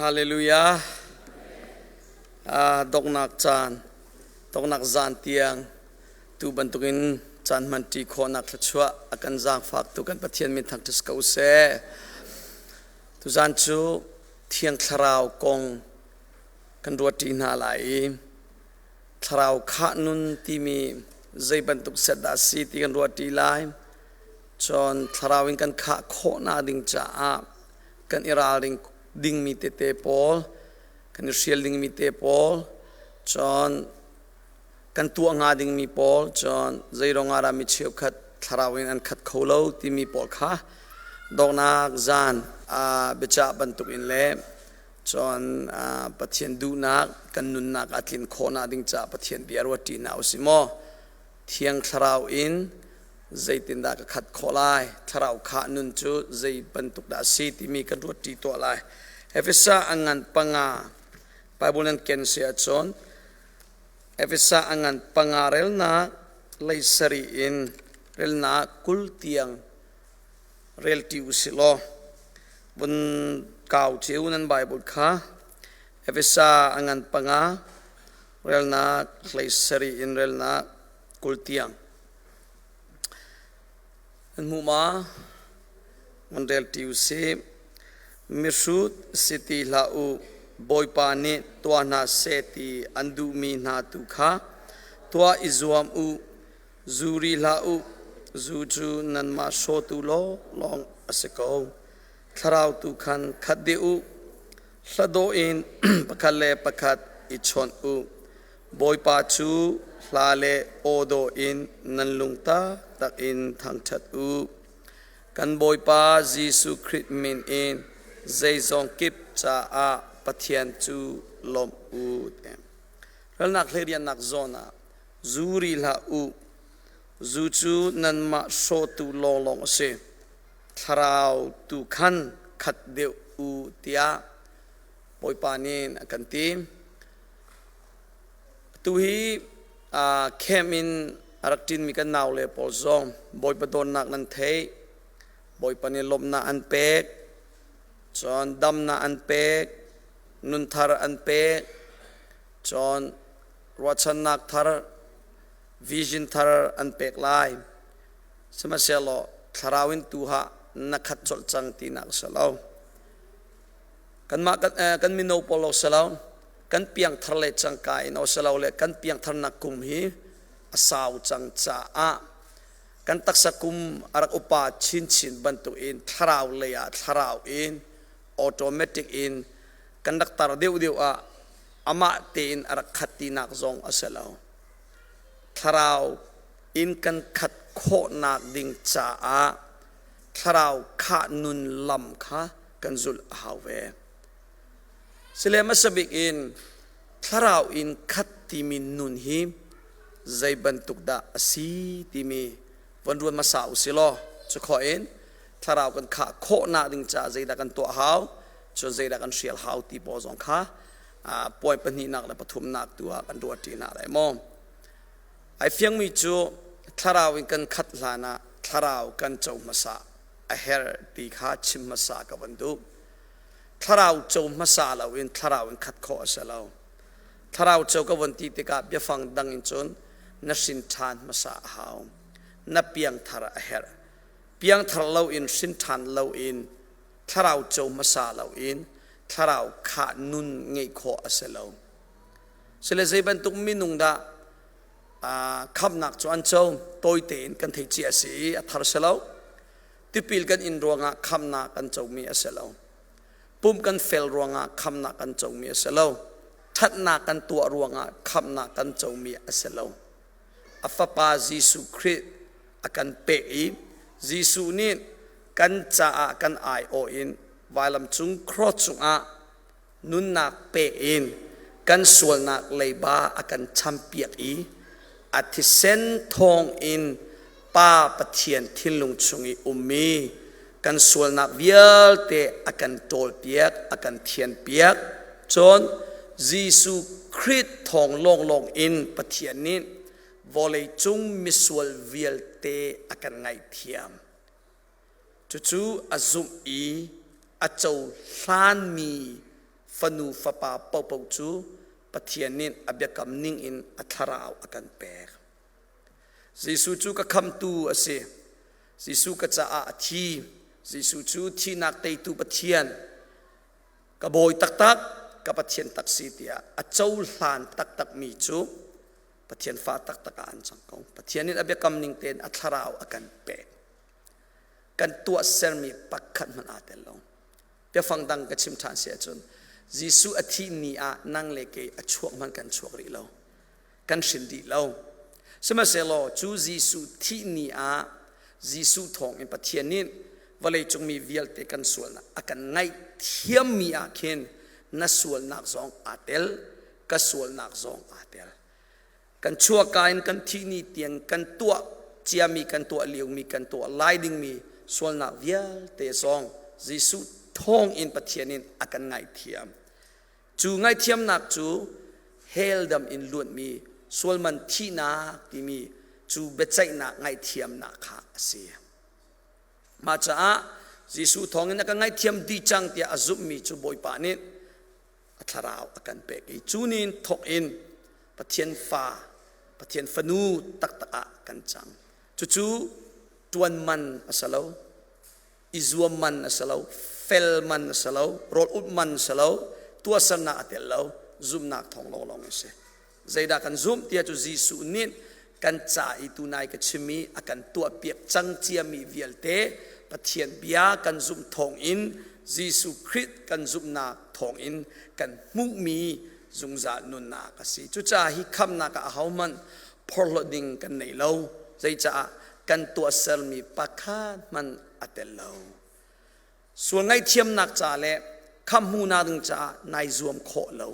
Hallelujah. Donghnak caan, donghnak zan tiang tu bantukin caan hmanṭi khawhnak thluachuah a kan zaangfak tu kan Pathian min thangṭhat ko seh. Tuzan cu Thiang Thlarau kong kan ruatṭi hna lai i Thlarau khah nun timi zei bantuk set dah a si ti kan ruatṭi lai. Cun Thlarau in kan khah khawhnak ding caah kan i ralring dingmi tete pawl, kan i hrial dingmi te pawl, cun kan tuah hnga dingmi pawl, cun zeiruangah dah mi cheukhat thlarau in an khat kho lo timi pawl kha donghnak zan biacah bantukin le cun Pathian duhnak kan nunnak a tlin khawhnak ding caah Pathian bia ruatṭi hna usih maw? Thiang Thlarau in zeitindah ka khat khawh lai? Thlarau khah nun cu zei bantuk dah a si timi kan ruatṭi tuah lai. Efesa a ngan panga Bible nan ken si ahcun Efesa a ngan panga relnak leisarih in relnak 20 tiang relṭi u sih law vun kau cio nan Bible kha. Efesa a ngan panga relnak 17 in relnak 20 tiang. Nan hmu ma? Van relṭi u sih. Mihrut si ti hlah u, Bawipa nih tuah hna seh ti an duhmi hna tu kha tuah i zuam u. Zu ri hlah u, zu cu nanmah hrawtu lawnglawng a si ko. Thlarau tu khan khat dih u, hladawh in pakhat le pakhat i chawnh u. Bawipa cu hla le aw dawh in nan lung taktak in thangṭhat u. Kan Bawipa Jesuh Khrih min in zeizong kip caah Pathian cu lawmh u. Ralnak hlei-riannak zawn ah zu ri hlah u. Zu cu nanmah hrawhtu lawnglawng a si. Thlarau tu khan khat deuh u tiah Bawipa nih a kan ti. Atu hi camp in a rak ṭinmi kan naule pawl zong Bawipa dawtnak nan theih, Bawipa nih lawmhnak an pek, cun damnak an pek, nunthar an pek, cun ruahchannak thar, vision thar an pek lai. Sihmanhsehlaw thlarau in tu ah na khat colh cang tinak a si lo. Kanmah kan mino pawl lo si lo, kan piangthar le cangka in o si lo le kan piangtharnak kum hi a sau cang caah kan taksa kum a rak upa chinchin bantukin thlarau lei ah thlarau in automatic in kan rak tar deuhdeuh ah amah tein a rak khat tinak zong a si lo. Thlarau in kan khat khawhnak ding caah thlarau khah nun lam kha kan zulh a hau ve. Sile hmasa bik in thlarau in khat timi nun hi zei bantuk dah a si timi von ruat hmasa u si law cu khawh in thlarau kan khah khawhnak ding caah zeidah kan tuah hau, cun zeidah kan hrial hau ti pawl zong kha point pahnihnak le pathumnak tu ah kan ruat ṭi hna lai maw. Ai fiangmi cu thlarau in kan khat hlan ah thlarau kan co hmasa a herh ti kha chim hmasa ka van duh. Thlarau co hmasa loin thlarau in khat khawh a si lo. Thlarau co ka von ti tikah biafang dang in cun na hrin ṭhan hmasa a hau. Na piangthar a herh. Piangthar loin hrin ṭhan loin thlarau co hmasa loin thlarau khah nun ngeih khawh a si lo. Sile zei bantuk minung dah khamnak cu an co? Tawi tein kan theih cia a si i a thar si lo. Tipil kan in ruangah khamnak kan comi a si lo. Pum kan fel ruangah khamnak kan comi a si lo. Ṭhatnak kan tuah ruangah khamnak kan comi a si lo. A Fapa Jesuh Khrih a kan pek i Jesuh nih kan caah kan aiawh in vailam cung cross cungah nunnak pe in kan sualnak leiba a kan champiak i a thisen thawng in Pa Pathian thinlung chung i ummi kan sualnak vialte a kan ṭawlpiak, a kan thianpiak. Cun Jesuh Khrih thawng lawnglawng in Pathian nih vawleicung misual vialte a kan ngaihthiam. Cucu a zumh i a cohlanmi Fanu fapa paohpaoh cu Pathian nih a biakam ningin a thlarau a kan pek. Jesuh cu ka khamtu a si. Jesuh ka caah a thi. Jesuh cu thihnak teitu Pathian, ka bawi taktak, ka Pathian tak si tiah a cohlan taktakmi cu Pathian fa taktak ah an cang ko. Pathian nih a biakam ning tein a thlarau a kan pek. Kan tuahsermi pakhat hmanh aa tel lo. Biafang dang ka chim ṭhan si ahcun Jesuh a thih ni ah nang le kei a chuak hmanh kan chuak rih lo. Kan hrin dih lo. Sihmanhsehlaw cu Jesuh thih ni ah Jesuh thawng in Pathian nih vawleicung mi vialte kan sualnak a kan ngaihthiammi ah khin na sualnak zong aa tel, ka sualnak zong aa tel. Kan chuahka in kan thih ni tiang kan tuah ciami kan tuah liomi kan tuah lai dingmi sualnak vialte zong Jesuh thawng in Pathian in a kan ngaihthiam. Cu ngaihthiamnak cu hell dam in luatmi sualman thihnak timi cu biaceihnak ngaihthiamnak kha a si. Mah caah Jesuh thawng in a kan ngaihthiam dih cang tiah a zumhmi cu Bawipa nih a thlarau a kan pek i cu ni in thawk in Pathian fa, Pathian fanu taktak ah kan cang. Cucu ṭuan man a si lo, i zuam man a si lo, fel man a si lo, rawl ulh man a si lo, tuahsernak a tel lo, zumhnak thawng lawnglawng a si. Zeidah kan zumh tiah cu Jesuh nih kan ca i tunai ka chim i a kan tuahpiak cang ciami vialte Pathian bia kan zumh thawngin Jesuh Khrih kan zumhnak thawngin kan hmuhmi zungzal nunnak a si. Cucaah hi khamnak ah ahohmanh phorhlawt ding kan nei lo. Zeicaah kan tuahsermi pakhat hmanh a tel lo. Sual ngaihthiamnak ca le khamh hmuhnak ding caah nai zuam khawh lo.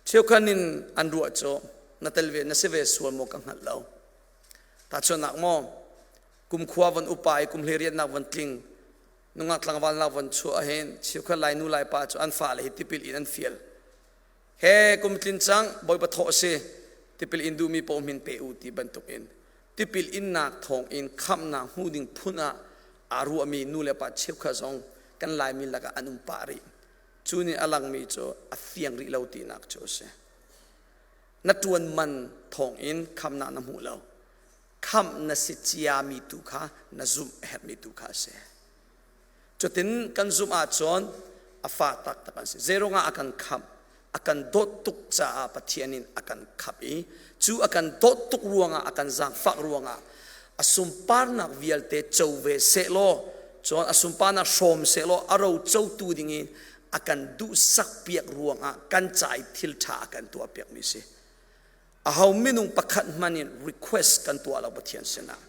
Cheukhat in an ruah cu na tel ve na si ve sual maw ka hngalh lo. Tahchunhnak maw kumkhua von upa i kum hleiriatnak von tling nungak tlangval nak von chuah ahhin cheukhat lai nu lai pa cu an fale hi tipil in an fial. He kum tlin cang Bawipa thawh a si tipil in duhmi paoh min pe u ti bantuk in tipil innak thawng in khamhnak hmu ding phun ah aa ruahmi nu le pa cheukhat zong kan Laimi lakah an um pah rih. Cu nih a langmi cu a fiang rih lo tinak cu a si. Na ṭuan man thawngin khamnak na hmuh lo. Khamh na si ciami tu kha na zumh a herhmi tu kha a si. Cutin kan zumh ahcun a fa taktak an si. Zeiruangah a kan khamh? A kan dawt tuk caah Pathian in a kan khamh i cu a kan dawt tuk ruangah a kan zaangfah ruangah a sunparnak vialte co ve sehlaw cun a sunparnak hrawm sehlaw a ro cotu dingin a kan duhsak piak ruangah kan ca i thil ṭha a kan tuah piakmi si. Aho minung pakhat hmanh in request kan tuah lo Pathian sinah.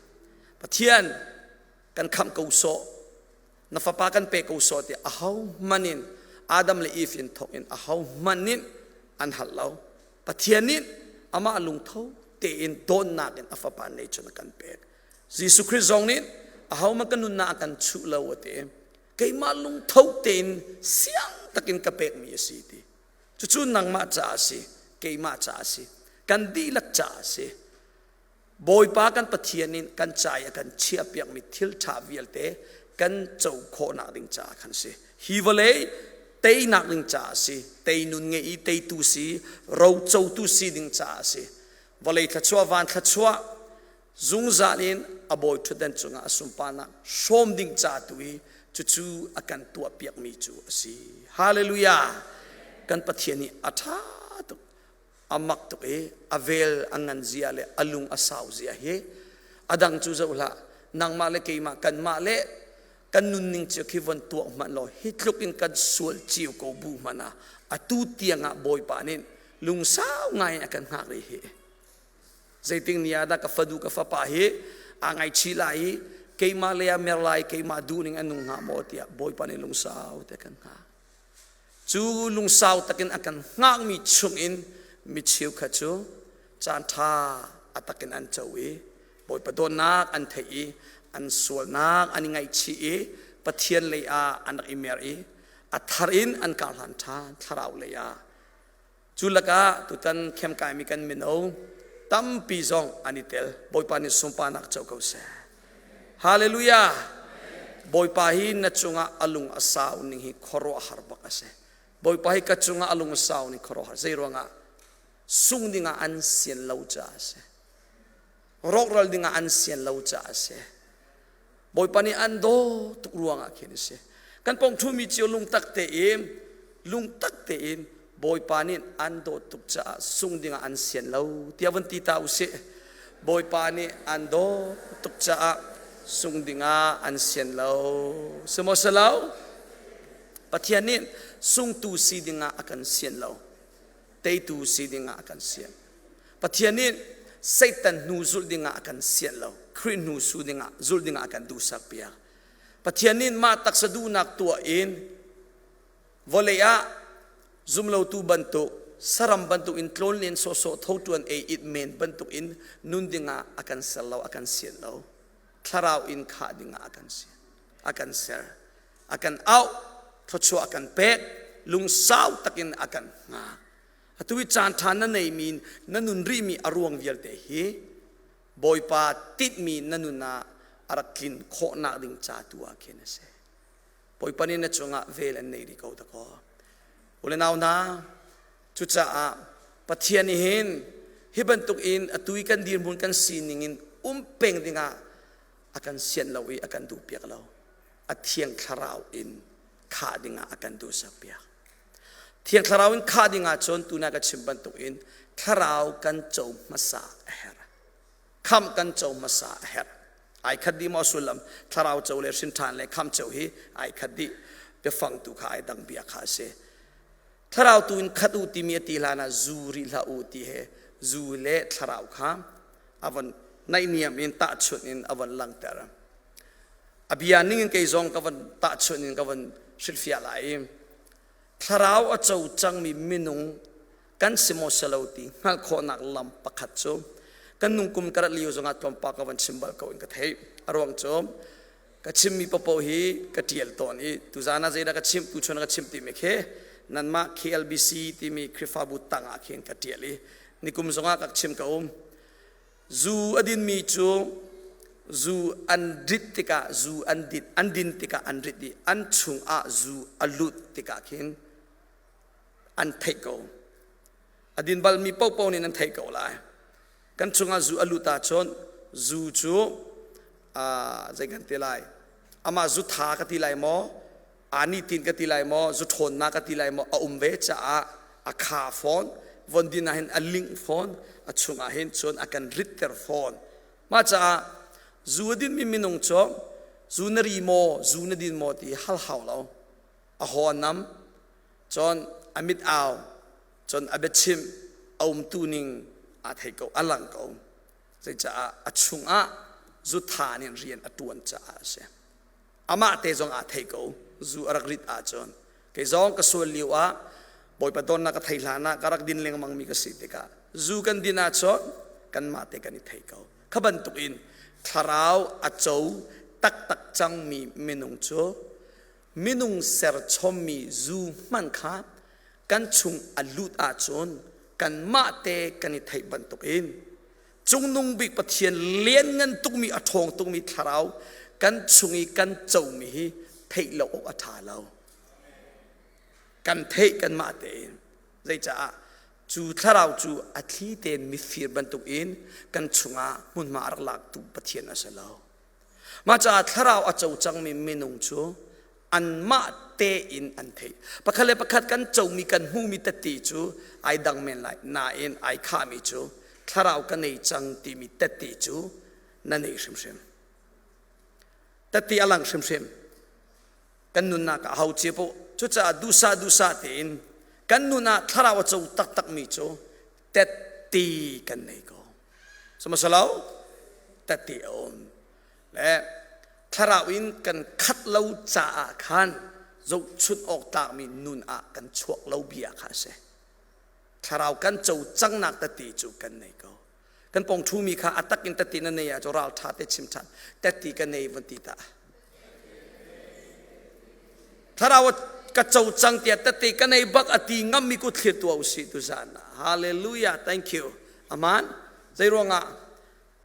Pathian kan khamh ko sawh, na fapa kan pe ko sawh tiah aho hmanh in Adam le Eve in thawk in aho hmanh in an hal lo. Pathian nih amah lungtho tein dawtnak in a fapa nei cun a kan pek. Jesuh Khrih zong nih ahohmanh ka nunnak a kan chuh lo a ti. Keimah lungtho tein siang takin ka pekmi a si ti. Cucu nangmah caah a si, keimah caah a si, kan dihlak caah a si. Bawipa kan Pathian in kan ca i a kan chiahpiakmi thil ṭha vialte kan co khawhnak ding caah khan si. Hi vawlei teinak ding caah a si. Tei nun ngei i teitu si, rocotu si ding caah a si. Vawlei thluachuah, van thluachuah, zungzal in a bawi ṭhutdan cungah a sunparnak hrawm ding ca tu i cucu a kan tuahpiakmi cu a si. Hallelujah! Kan Pathian hi a ṭha tuk. A mak tuk i a vel a ngan zia le a lung a sau zia hi a dang cu zoh hlah nangmah le keimah kanmah le kan nunning cio khi von tuak hmanh law hi tluk in kan sual cio ko bu hmanh ah atu tiang ah Bawipa nih lungsau ngai in a kan hngak rih hi zeiting ni ah dah ka fanu ka fapa hi aa ngaichih lai i keimah lei ah mer lai keimah duhning an nung hnga maw tiah Bawipa nih lungsau te kan hngak. Cu lungsau takin a kan hngakmi chungin mi cheukhat cu caanṭha a takin an co i Bawipa dawtnak an theih i an sualnak an i ngaihchih i Pathian lei ah an rak i mer i a thar in an karhlan ṭhan thlarau lei ah. Cu lakah tutan khemkaimi kan mino tampi zong an i tel. Bawipa nih sunparnak co ko seh. Hallelujah! Bawipa hi na cungah a lung a sau ning hi khuaruahhar bak a si. Bawipa hi ka cungah a lung sau ning khuaruahhar zei ruangah sung dingah an sian lo caah a si. Rawkral dingah an sian lo caah a si. Bawipa nih an daw tuk ruangah khin a si. Kan pong ṭhumi cio lungtak tein lungtak tein Bawipa nih an dawt tuk caah sung dingah an sian lo tiah vun ti ta usih. Bawipa nih an dawt tuk caah sung dingah an sian lo. Si maw si lo? Pathian nih sungtu si dingah a kan sian lo. Teitu si dingah a kan sian. Pathian nih Satan hnu zulh dingah a kan sian lo. Khrih hnu su dingah zulh dingah a kan duhsak piak. Pathian nih mah taksa duhnak tuah in vawlei ah zumlotu bantuk saram bantuk in tlawn len sawhsawh tho ṭuan ei it men bantuk in nun dingah a kan ser lo a kan sian lo thlarau in khah dingah a kan sian a kan ser a kan auh thluachuah a kan pek lungsau takin a kan hngak atu i caan ṭha na neimi na nun rihmi a ruang vialte hi Bawipa tinhmi na nun ah a rak tlin khawhnak ding ca tu ah khin a si Bawipa nih na cungah vel an nei rih ko dakaw. U le nau hna, cucaah Pathian nih hin hi bantuk in atu i kan dirhmun kan sining in um peng dingah a kan sianh lo i a kan duhpiak lo. A thiang thlarau in khah dingah a kan duhsak piak. Thiang thlarau in khah dingah cun tuna ka chim bantuk in thlarau kan co hmasa a herh. Khamh kan co hmasa a herh. Ai khat dih maw sullam? Thlarau co le hrin ṭhan le khamh co hi ai khat dih. Biafang tu kha ai dang bia kha a si. Thlarau tu in khat u timi a ti hlan ah zu rih hlah u ti he zu le thlarau kha a von naihniam in tahchunh in a von langhter. A bia ning in kei zong ka von tahchunh in ka von hrilhfiah lai i thlarau a co cangmi minung kan si maw si lo ti hngalh khawhnak lam pakhat cu kan nungkum ka rat lio zongah tlawmpal ka van chim bal ko in ka theih. A ruang cu ka chimmi paohpaoh hi ka ṭial tawn i tuzaan ah zeidah ka chim tuchun ah ka chim timi khi nanmah KLBC timi Khrihfabu tang ah khin ka ṭial i nikum zongah ka chim ka um. Zu a dinmi cu zu an rit tikah zu an dit an din tikah an rit i an chungah zu a lut tikah khin an theih ko. A din balmi paohpaoh nih nan theih ko lai. Kan chungah zu a lut ahcun zu cu zei kan ti lai amah zu tha ka ti lai maw ani tin ka ti lai maw zu ṭhawnnak ka ti lai maw a um ve caah a kha fawn von din ah hin a ling fawn a chungah hin cun a kan ritter fawn mah caah zu a dinmi minung cu zu na ri maw zu na din maw ti hal hau lo a haw a nam cun a mit au cun a biachim a umtu ning aa thei ko a lang ko zeicaah a chungah zutha nih rian a ṭuan caah a si amah te zong aa thei ko zu a rak rit ahcun kei zong ka sual lio ah bawipa donnak ka thei hlan ah ka rak din lengmang mi ka si tikah zu kan din ahcun kanmah te kan i thei ko kha bantukin thlarau a co taktak cangmi minung cu minung serchommi zu hmanh kha kan chung a lut ahcun kanmah te kan i theih bantukin cungnung bik Pathian lianngan tukmi a ṭhawng tukmi thlarau kan chung i kan comi hi theih lo awk a ṭha lo. Kan theih kanmah tein. Zeicaah cu thlarau cu a thli tein mifir bantukin kan chungah hmunhma a rak laktu Pathian a si lo. Mah caah thlarau a co cangmi minung cu anmah tein an theih. Pakhat le pakhat kan comi kan hmuhmi tette cu ai dang men lai. Nain ai khahmi cu thlarau ka nei cang timi tette cu na nei hrimhrim. Tette a lang hrimhrim. Kan nunnak ah hau cia poh. Cucaah duhsah duhsah tein kan nun ah thlarau a co taktakmi cu tette kan nei ko. Sihmanhsehlaw tette a um. Le thlarau in kan khat lo caah khan zohchunh awk tlakmi nun ah kan chuak lo bia kha a si. Thlarau kan co cangnak tette cu kan nei ko. Kan pong ṭhumi kha a tak in tette na nei ah cu ral ṭha te chim ṭhan. Tette ka nei van ti ta. Thlarau ka co cang tiah tette ka nei bak a ti ngammi ku thlir tuah usih tuzan ah. Hallelujah. Thank you. Aman. Zei ruangah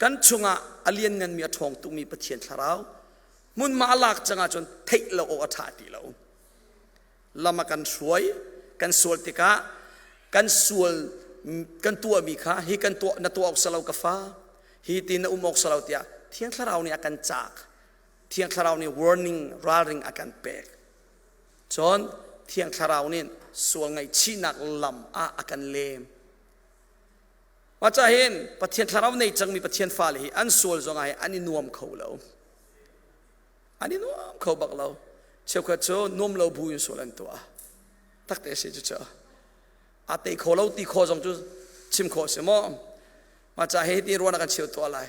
kan chungah a liannganmi a ṭhawng tukmi Pathian thlarau hmunhma a lak cang ahcun theih lo awk a ṭha ti lo. Lam a kan hruai. Kan sual tikah kan sual kan tuahmi kha hi kan tuah na tuah awk salo ka fa, hi ti na um awk salo tiah Thiang Thlarau nih a kan caak. Thiang Thlarau nih warning ralring a kan pek. Cun Thiang Thlarau nih sual ngaihchihnak lam ah a kan lem. Mah ca hin Pathian Thlarau nei cangmi Pathian fale hi an sual zongah hi an i nuam kho lo. An i nuam kho bak lo. Cheukhat cu nuam lo bu in sual an tuah. Takte si cu cu. A tei kho lo ti kho zong cu chim khawh si maw? Mah ca hi ti ruahnak kan cheu tuah lai.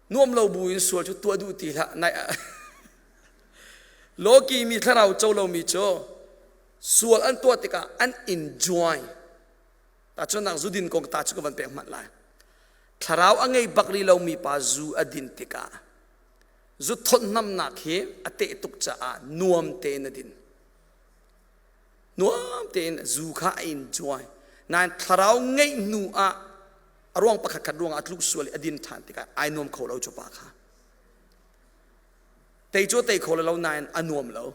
Nuam lo bu in sual cu tuah duh ti hlah. Nai Loki mi thlarau co lomi cu sual an tuah tikah an enjoy. Tahchunhnak zudin kong ta cu ka van pek hmanh lai. Thlarau a ngei bak rih lomi pa zu a din tikah zu thawtnamnak hi a teh tuk caah nuam tein a din. Nuam tein zu kha a enjoy. Nain thlarau ngeih hnu ah a ruang pakhat khat ruangah a tluk sual i a din ṭhan tikah ai nuam kho lo cu pa kha. Tei cu tei kho lo nain a nuam lo.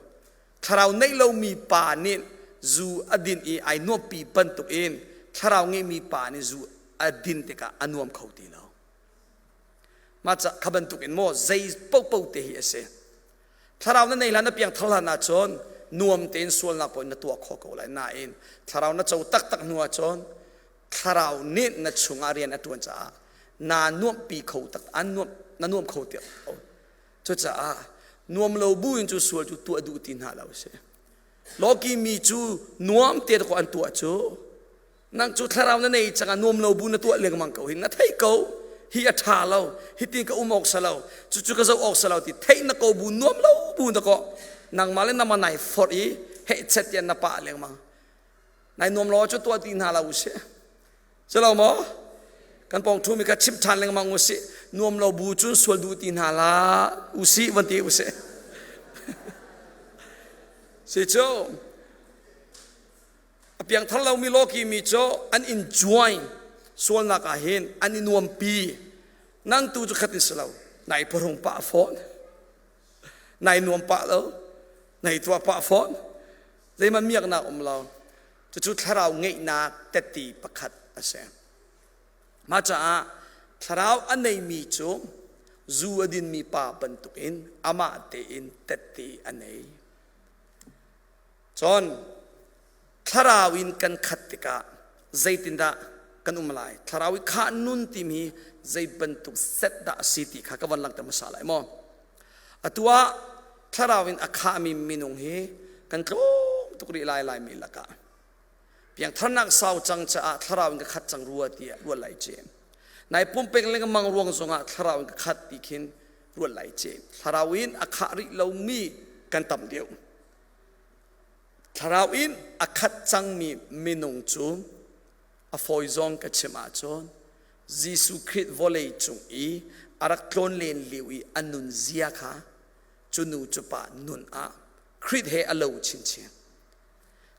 Thlarau neih lomi pa nih zu a din i ai nuampi bantuk in thlarau ngeimi pa nih zu a din tikah a nuam kho ti lo. Mah ca kha bantuk in maw zei paohpaoh te hi a si. Thlarau na nei hlan na piangthar hlan ahcun nuam tein sualnak paoh in na tuah khawh ko lai. Nain thlarau na co taktak hnu ahcun thlarau nih na chungah rian a ṭuan caah naa nuamhpi kho tak an nuam na nuam kho ti lo. Cucaah nuam lo bu in cu sual cu tuah duh ti hna lo si. Lawki mi cu nuam te ko an tuah cu nang cu thlarau na nei cangah nuam lo bu na tuah lengmang ko hi na thei ko hi a ṭha lo hi tin ka um awk sa lo cucu ka zoh awk sa lo ti theih na ko bu nuam lo bu na ko nangmah le nama nai forh i heh chet tiah na pah lengmang nai nuam lo cu tuah ti hna lo usih Si lo maw? Kan pawng ṭhumi kha chimh ṭhan lengmang usih. Nuam lo bu cun sual duh ti hna la usih van ti usih. Si cu a piangthar lomi lawki mi cu an enjoy sualnak ah hin an i nuampi. Nang tu cu khat in si lo. Nai pharung pah fawn. Nai nuam pah lo. Nai tuah pah fawn. Zeihmanh miaknak um lo. Cucu thlarau ngeihnak tette pakhat a si. Mah caah thlarau a neimi cu zu a dinmi pa bantukin amah tein tette a nei. Cun thlarau in kan khat tikah zeitindah kan um lai? Thlarau i khah nun timi zei bantuk set dah a si ti kha ka van langhter hmasa lai maw? Atu ah thlarau in a khahmi minung hi kan tlawm tuk rih lai Laimi lakah. Piangtharnak sau cang caah thlarau in ka khat cang rua tiah ruat lai ce. Nai pumpek lengmang ruang zongah thlarau in ka khat ti khin ruat lai ce. Thlarau in a khah rih lomi kan tam deuh. Thlarau in a khat cangmi minung cu a fawi zong ka chim ahcun Jesuh Khrih vawlei cung i a rak tlawn len lio i a nun zia kha cu nu cu pa nun ah Khrih he a lo chinchin.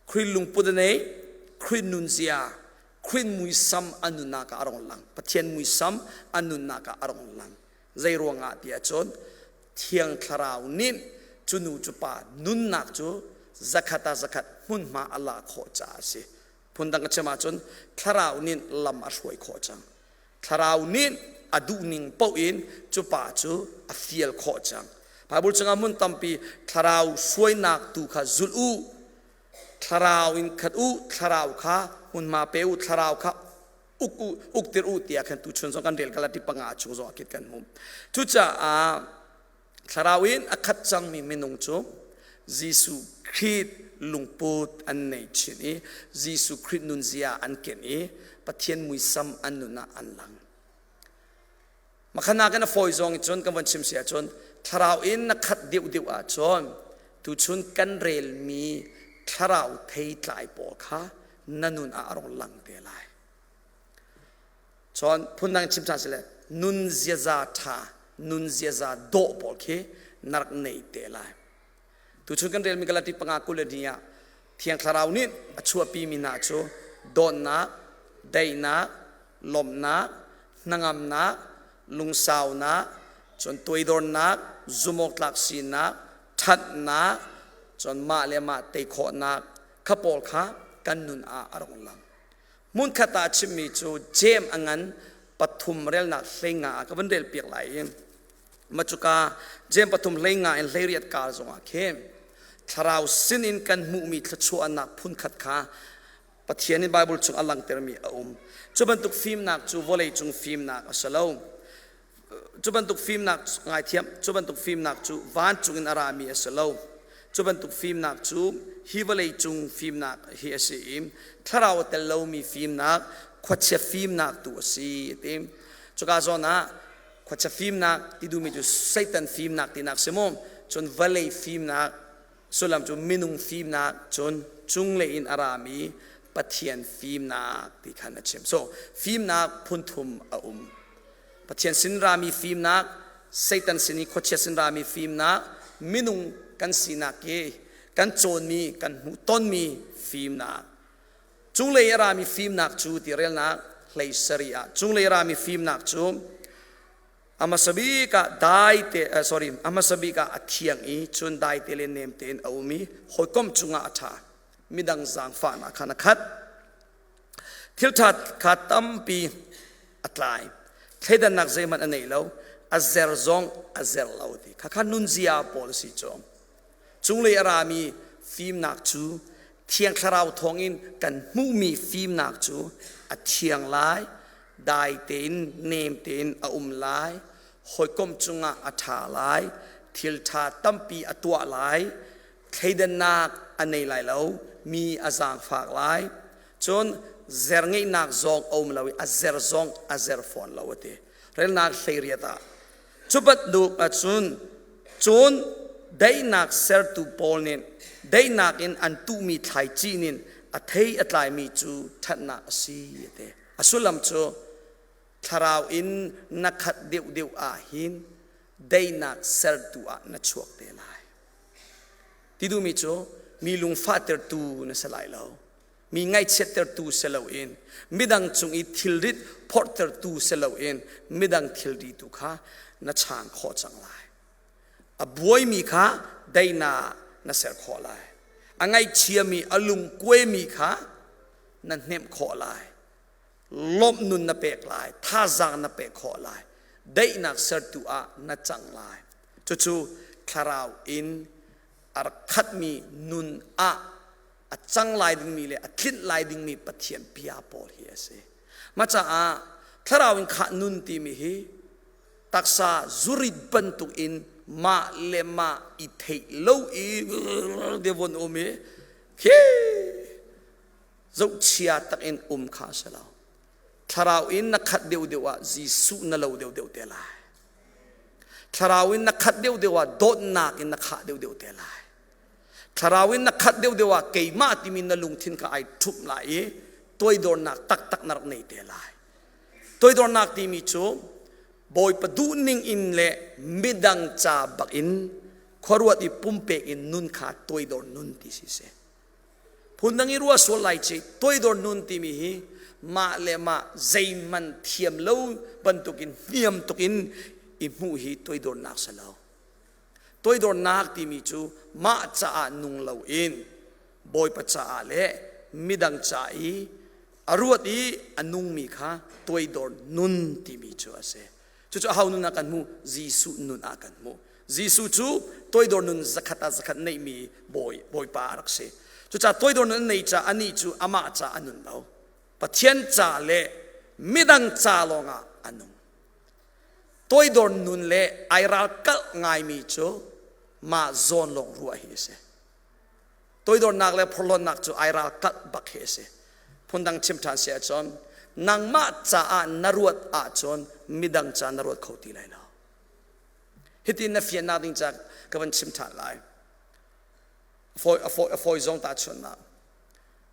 Khrih lungput a nei, Khrih nunzia, Khrih muisam a nunnak ah a rong lang. Pathian muisam a nunnak ah a rong lang. Zei ruangah tiah cun Thiang Thlarau nih cu nu cu pa nunnak cu zakhat ah zakhat hmunhma a la khawh caah a si. Phundang ka chim ahcun thlarau nih lam a hruai khawh cang. Thlarau nih a duhning paoh in cu pa cu a fial khawh cang. Bible chungah hmun tampi thlarau hruainak tu kha zulh u, thlarau in khat u, thlarau kha hmunhma pe u, thlarau kha uk u, uktir u tiah khan tuchun zong kan rel Galati panga chung zong ah kit kan hmu. Cucaah Thlarau in a khat cangmi minung cu Jesuh Khrih lungput an nei chin i Jesuh Khrih nunzia an ken i Pathian muisam an nun ah an lang. Makhana kan a fawi zong cun kan von chim si ahcun thlarau in na khat deuhdeuh ahcun tuchun kan relmi thlarau theitlai pawl kha na nun ah a rong lang te lai. Cun phundang chim ṭhan sile nun ziaza ṭha, nun ziaza dawh pawl khi na rak nei te lai. Tuchun kan relmi Galati panga 22 ah Thiang Thlarau nih a chuahpimi hna cu dawtnak, daihnak, lawmhnak, hnangamnak, lungsaunak, cun tuaidornak, zumawktlak sinak, ṭhatnak, cun mah le mah tei khawhnak kha pawl kha. kan nun ah a rung lang. Hmunkhat ah a chimmi cu Jeim a ngan pathum relnak 15 ah ka van rel piak lai i macuka Jeim pathum 15 in 18 kar zongah khin thlarau sinin kan hmuhmi thluachuahnak phunkhat kha Pathian in Bible chung a langhtermi a um. Cu bantuk fimnak cu vawlei cung fimnak a si lo. Cu bantuk fimnak ngaithiam, cu bantuk fimnak cu vancung in a rami a si lo. Cu bantuk fimnak cu hi vawlei cung fimnak hi a si i thlarau a tel lomi fimnak, khuachia fimnak tu a si a ti. Cuka zawn ah khuachia fimnak ti duhmi cu Satan fimnak tinak si mu. Cun vawlei fimnak sullam cu minung fimnak cun cunglei in a rami Pathian fimnak ti khan a chim. So fimnak phunthum a um. Pathian sin rami fimnak, Satan sin i khuachia sin rami fimnak, minung kan sinak i kan cawnmi, kan hmuh tonmi fimnak. Cunglei a rami fimnak cu ti relnak hlei sari ah cunglei a rami fimnak cu A hmasa bik ah dai te sorry a hmasa bik ah a thiang i cun dai te le nem tein a um i hawikom cungah a ṭha. Midang zaangfahnak khan a khat. Thil ṭha kha tampi a tlai. Thleidannak zeihmanh a nei lo. A zer zong a zer lo ti. Khakha nunzia pawl a si cu. Cunglei a rami fimnak cu Thiang Thlarau thawngin kan hmuhmi fimnak cu a thiang lai, dai tein nem tein a um lai, hawikom cungah a ṭha lai, thil ṭha tampi a tuah lai, thleidannak a nei lai lo, mi a zaangfak lai, cun zer ngeihnak zong a um lo i a zer zong a zer fawn lo a ti. Relnak 18 ah Cu bantuk ahcun cun daihnak sertu pawl nih daihnak in an tuhmi thlaici nin a thei a tlaimi cu ṭhatnak a si a ti. A sullam cu thlarau in na khat deuhdeuh ah hin daihnak sertu ah na chuak te lai. Ti duhmi cu mi lungfahtertu na si lai lo. Mi ngaihchiattertu si loin midang cung i thilrit phorhtertu si loin midang thilri tu kha na chaang khawh cang lai. A buaimi kha daihnak na ser khawh lai. A ngaihchiami, a lungkuaimi kha na hnemh khawh lai. Lawmh nun na pek lai, thazaang na pek khawh lai. Daihnak sertu ah na cang lai. Cucu thlarau in a rak khatmi nun ah a cang lai dingmi le a tlinh lai dingmi Pathian bia pawl hi a si. Mah caah thlarau in khah nun timi hi taksa zurit bantuk in mah le mah i theih lo i devon um i khi zohchia tak in um kha a si lo. Thlarau in na khat deuhdeuh ah Jesuh na lo deuhdeuh te lai. Thlarau in na khat deuhdeuh ah dawtnak in na khah deuhdeuh te lai. Thlarau in na khat deuhdeuh ah keimah timi na lungthin kha ai ṭhumh lai i toidornak taktak na rak nei te lai. Toidornak timi cu Bawipa duhning in le midang ca bak in khuaruat i pumpek in nun kha toidor nun ti si si. Phundang i ruah sual lai ci toidor nun timi hi mah le mah zeihmanh thiam lo bantukin hniam tukin i hmuh hi toidornak si lo. Toidornak timi cu mah caah nung loin Bawipa caah le midang ca i a ruat i a nungmi kha toidor nun timi cu a si. Cucu aho nun ah kan hmuh? Jesuh nun ah kan hmuh. Jesuh cu toidor nun zakhat ah zakhat neihmi bawi bawipa a rak si. Cucaah toidor nun a nei caah anih cu amah ca a nun lo. Pathian ca le midang ca lawngah a nung. Toidor nun le ai ralkalh ngaimi cu mah zawn lawng ruah hi a si. Toidornak le phorhlawtnak cu ai ralkalh bak hi a si. Phundang chim ṭhan si ahcun nangmah caah na ruat ahcun midang ca na ruat kho ti lai lo. Hitin na fiannak ding ca ka van chim ṭhan lai. A fawi, a fawi, a fawi zong tahchunhnak.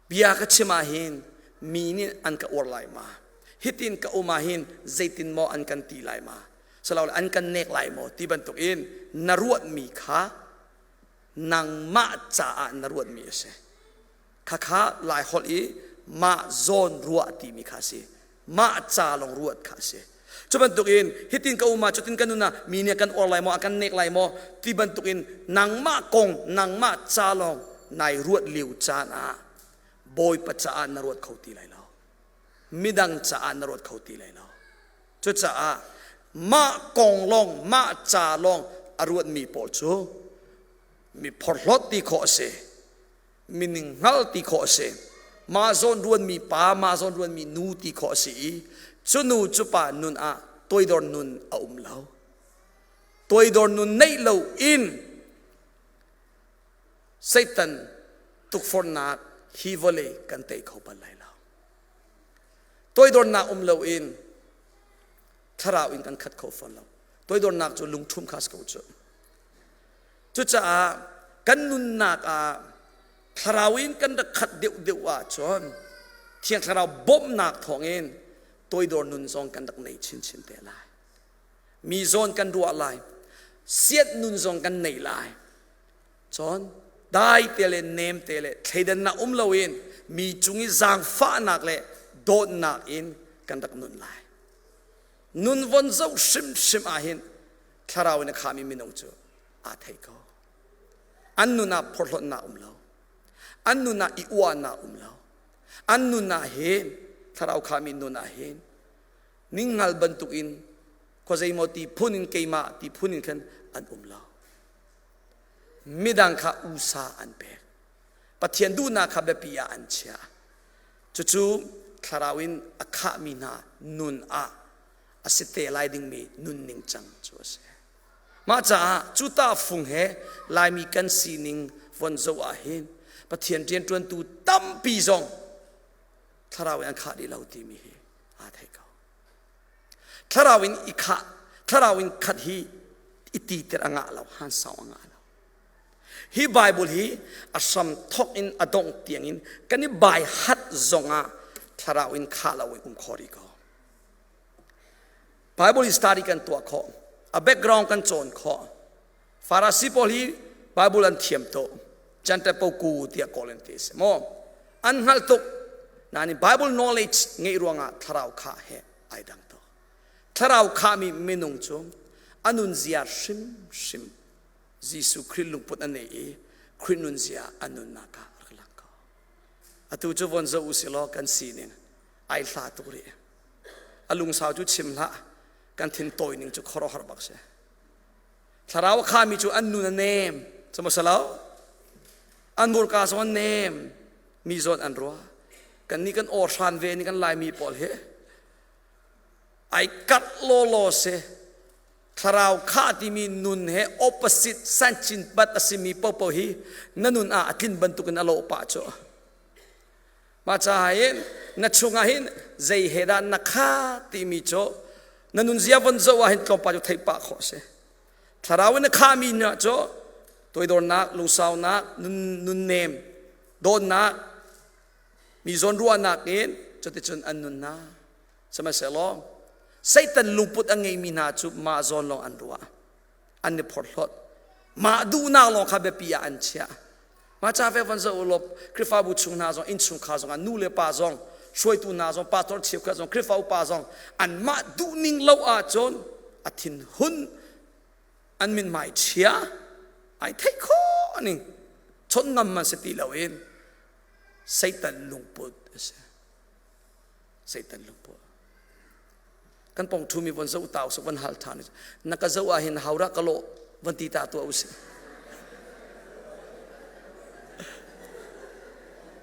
Bia ka chim ahhin mi nih an ka uar lai ma? Hitin ka um ahhin zeitin maw an kan ti lai ma? Silole an kan nek lai maw? Ti bantuk in na ruatmi kha nangmah caah na ruatmi a si. Khakha Lai holh i mah zawn ruah timi kha a si. Mah ca lawng ruat kha a si. Cu bantukin hitin ka um ah cutin ka nun ah mi nih kan uar lai maw a kan nek lai maw ti bantukin nangmah kong nangmah ca lawng nai ruat lio caan ah. Bawipa caah na ruat kho ti lai lo. Midang caah na ruat kho ti lai lo. Cucaah mah kong lawng, mah ca lawng a ruatmi pawl cu mi phorhlawt ti khawh a si. Mi ninghngal ti khawh a si. Mah zawn ruanmi pa, mah zawn ruanmi nu ti khawh a si i cu nu cu pa nun ah toidor nun a um lo. Toidor nun neih lo in Satan tukforhnak hi vawlei kan tei kho bal lai lo. Toidornak um loin thlarau in kan khat kho fawn lo. Toidornak cu lungṭhum kha si ko cu. Cucaah kan nunnak ah thlarau in kan rak khat deuhdeuh ahcun Thiang Thlarau bawmhnak thawngin toidor nun zong kan rak nei chinchin te lai. Mi zawn kan ruah lai. Siat nun zong kan nei lai. Cun dai te le nem te le thleidannak um loin mi cung i zaangfahnak le dawtnak in kan rak nun lai. Nun von zoh hrimhrim ah hin thlarau in a khami minung cu aa thei ko. An nun ah phorhlawtnak um lo. An nun ah i uahnak um lo. An nun ah hin thlarau khami nun ah hin ninghngal bantukin khuazeimaw ti phun in keimah ti phun in khan an um lo. Midang kha usa an pek. Pathian duhnak kha biapi ah an chiah. Cucu thlarau in a khahmi hna nun ah a si te lai dingmi nunning cang cu a si. Mah caah cu tahfung he Laimi kan sining von zoh ah hin Pathian rianṭuantu tampi zong thlarau in an khah dih lo timi hi aa thei ko. Thlarau in i khah, thlarau in khat hi i titer a ngah lo, han sau a ngah lo. Hi Bible hi a hram thok in a dongh tiang in kan i bai hat zongah thlarau in khah lo in um kho rih ko. Bible study kan tuah khawh, a background kan cawn khawh. Farasi pawl hi Bible an thiam tuk. Chantapoku tiah kawl an ti si maw? An hngalh tuk. Nain Bible knowledge ngeih ruangah thlarau khah he ai dang tuk. Thlarau khahmi minung cu a nunzia hrimhrim Jesuh Khrih lungput a nei i Khrih nunzia a nunnak ah rak lang ko. Atu cu von zoh u silaw kan sining ai hla tuk rih. A lungsau cu chim hlah kan thin tawi ning cu khuaruahhar bak si. Thlarau a khami cu an nun a nem. Cu maw lo? An hmurka zong an nem. Mi zawn an ruah. Kan nih kan aw hran ve ni kan Laimi pawl hi ai karh lawlaw si. Thlarau khah timi nun he opposite sanchin bat a simi popo hi na nun ah a tlin bantukin a lawh pah cu. Mah caah hin na chungah hin zei he dah na kha timi cu na nunzia von zoh ah hin tlawmpal cu theih pah khawh a si. Thlarau in na khahmi hna cu toidornak, lungsaunak, nun, nunnem, dawtnak, mi zawnruahnak in cuticun an nun hna. Sihmanhsehlaw Satan lungput a ngeimi hna cu mah zawn lawng an ruah. An i phorhlawt. Mah duhnak lawng kha biapi ah an chiah. Mah ca ve van zoh ulaw Khrihfabu chung hna zong innchungkhar zong ah nu le pa zong hruaitu hna zong pastor cheukhat zong Khrihfa upa zong anmah duhning lo ahcun a thinhun an mithmai chia ai theih khawh ning chawnh ngam man si ti loin Satan lungput a si. Satan lungput. Kan pong ṭhumi von zoh ta usih von hal ṭhan na ka zoh ah hin haudah ka lawh von ti ta tuah usih.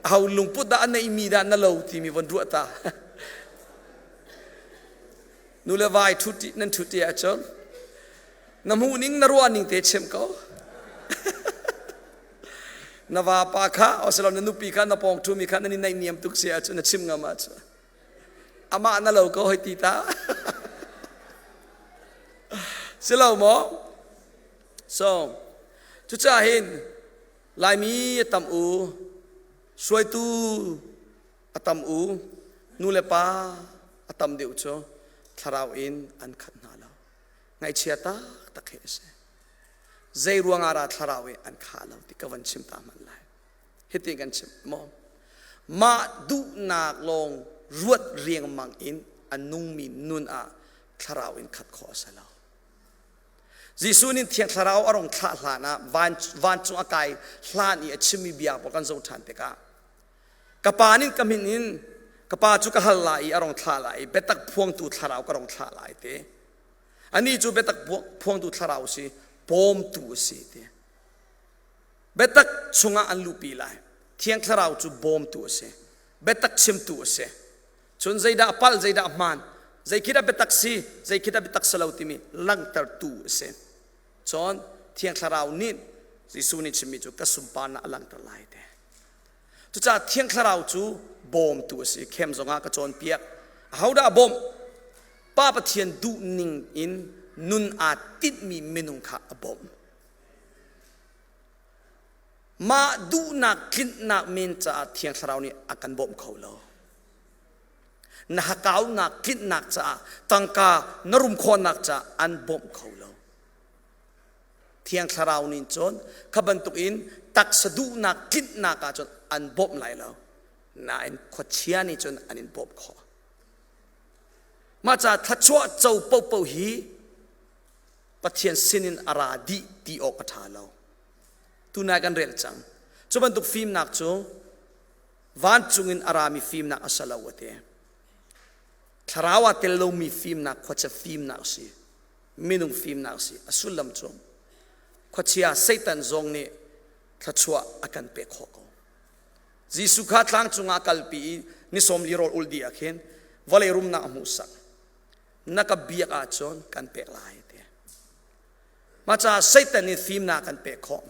Ho lungput dah a neihmi dah na lo timi von ruah ta. Nu le vai ṭhut nan ṭhut ti ahcun na hmuh ning na ruah ning te chim ko. na vapa kha osilo na nupi kha na pawng ṭhumi kha nan i naihniam tuk si ahcun na chim ngam ahcun amah na lo ko hoi ti ta si lo maw so cucaah hin laimi a tam u hruaitu a tam u nu le pa a tam deuh cu thlarau in an khat hna lo ngaihchia taktak hi a si zei ruangah dah thlarau i an khah lo ti ka van chim ta hmanh lai Hitin kan chim maw? Mah duhnak lawng ruat riangmang in a nungmi nun ah thlarau in khat khawh a si lo. Jesuh nih Thiang Thlarau a rung thlah hlan ah vancung a kai hlan i a chimmi bia pawl kan zoh ṭhan tikah. Ka pa nih ka min in ka pa cu ka hal lai i a rong thlah lai i biatak phuangtu thlarau ka rong thlah lai te. Anih cu biatak phuangtu thlarau si, bawmtu a si ti. Biatak chungah an luhpi lai. Thiang thlarau cu bawmtu a si. Biatak chimtu a si. Cun zeidah a palh, zeidah a hmaan, zei khi dah biatak si, zei khi dah biatak si lo timi langhtertu a si. Cun Thiang Thlarau nih Jesuh nih chimmi cu ka sunparnak a langhter lai te. Cucaah Thiang Thlarau cu bawmtu a si. Khem zongah ka cawnpiak. Ahodah a bawmh? Pa Pathian duhning in nun aa tinhmi minung kha a bawmh. Mah duhnak tlinhnak men caah Thiang Thlarau nih a kan bawmh kho lo. Na hakaunak tlinhnak caah tangka na rum khawhnak caah an bawmh kho lo. Thiang Thlarau nih cun kha bantukin taksa duhnak tlinhnak ah cun an bawmh lai lo. Nain khuachia nih cun an in bawmh khawh. Mah caah thluachuah co paohpaoh hi Pathian sinin a ra dih ti awk a ṭha lo. Tunai kan rel cang. Cu bantuk fimnak cu vancung in a rami fimnak a si lo a ti. Thlarau ah tel lomi fimnak khuachia fimnak a si. Minung fimnak a si. A sullam cu khuachia Satan zong nih thluachuah a kan pek khawh ko. Jesuh kha tlang cungah kalpi i ni sawm li rawl ul dih ah khin vawlei rumnak a hmuhsak. Na ka biak ahcun kan pek lai ti. Mah caah Satan nih fimnak kan pek khawh,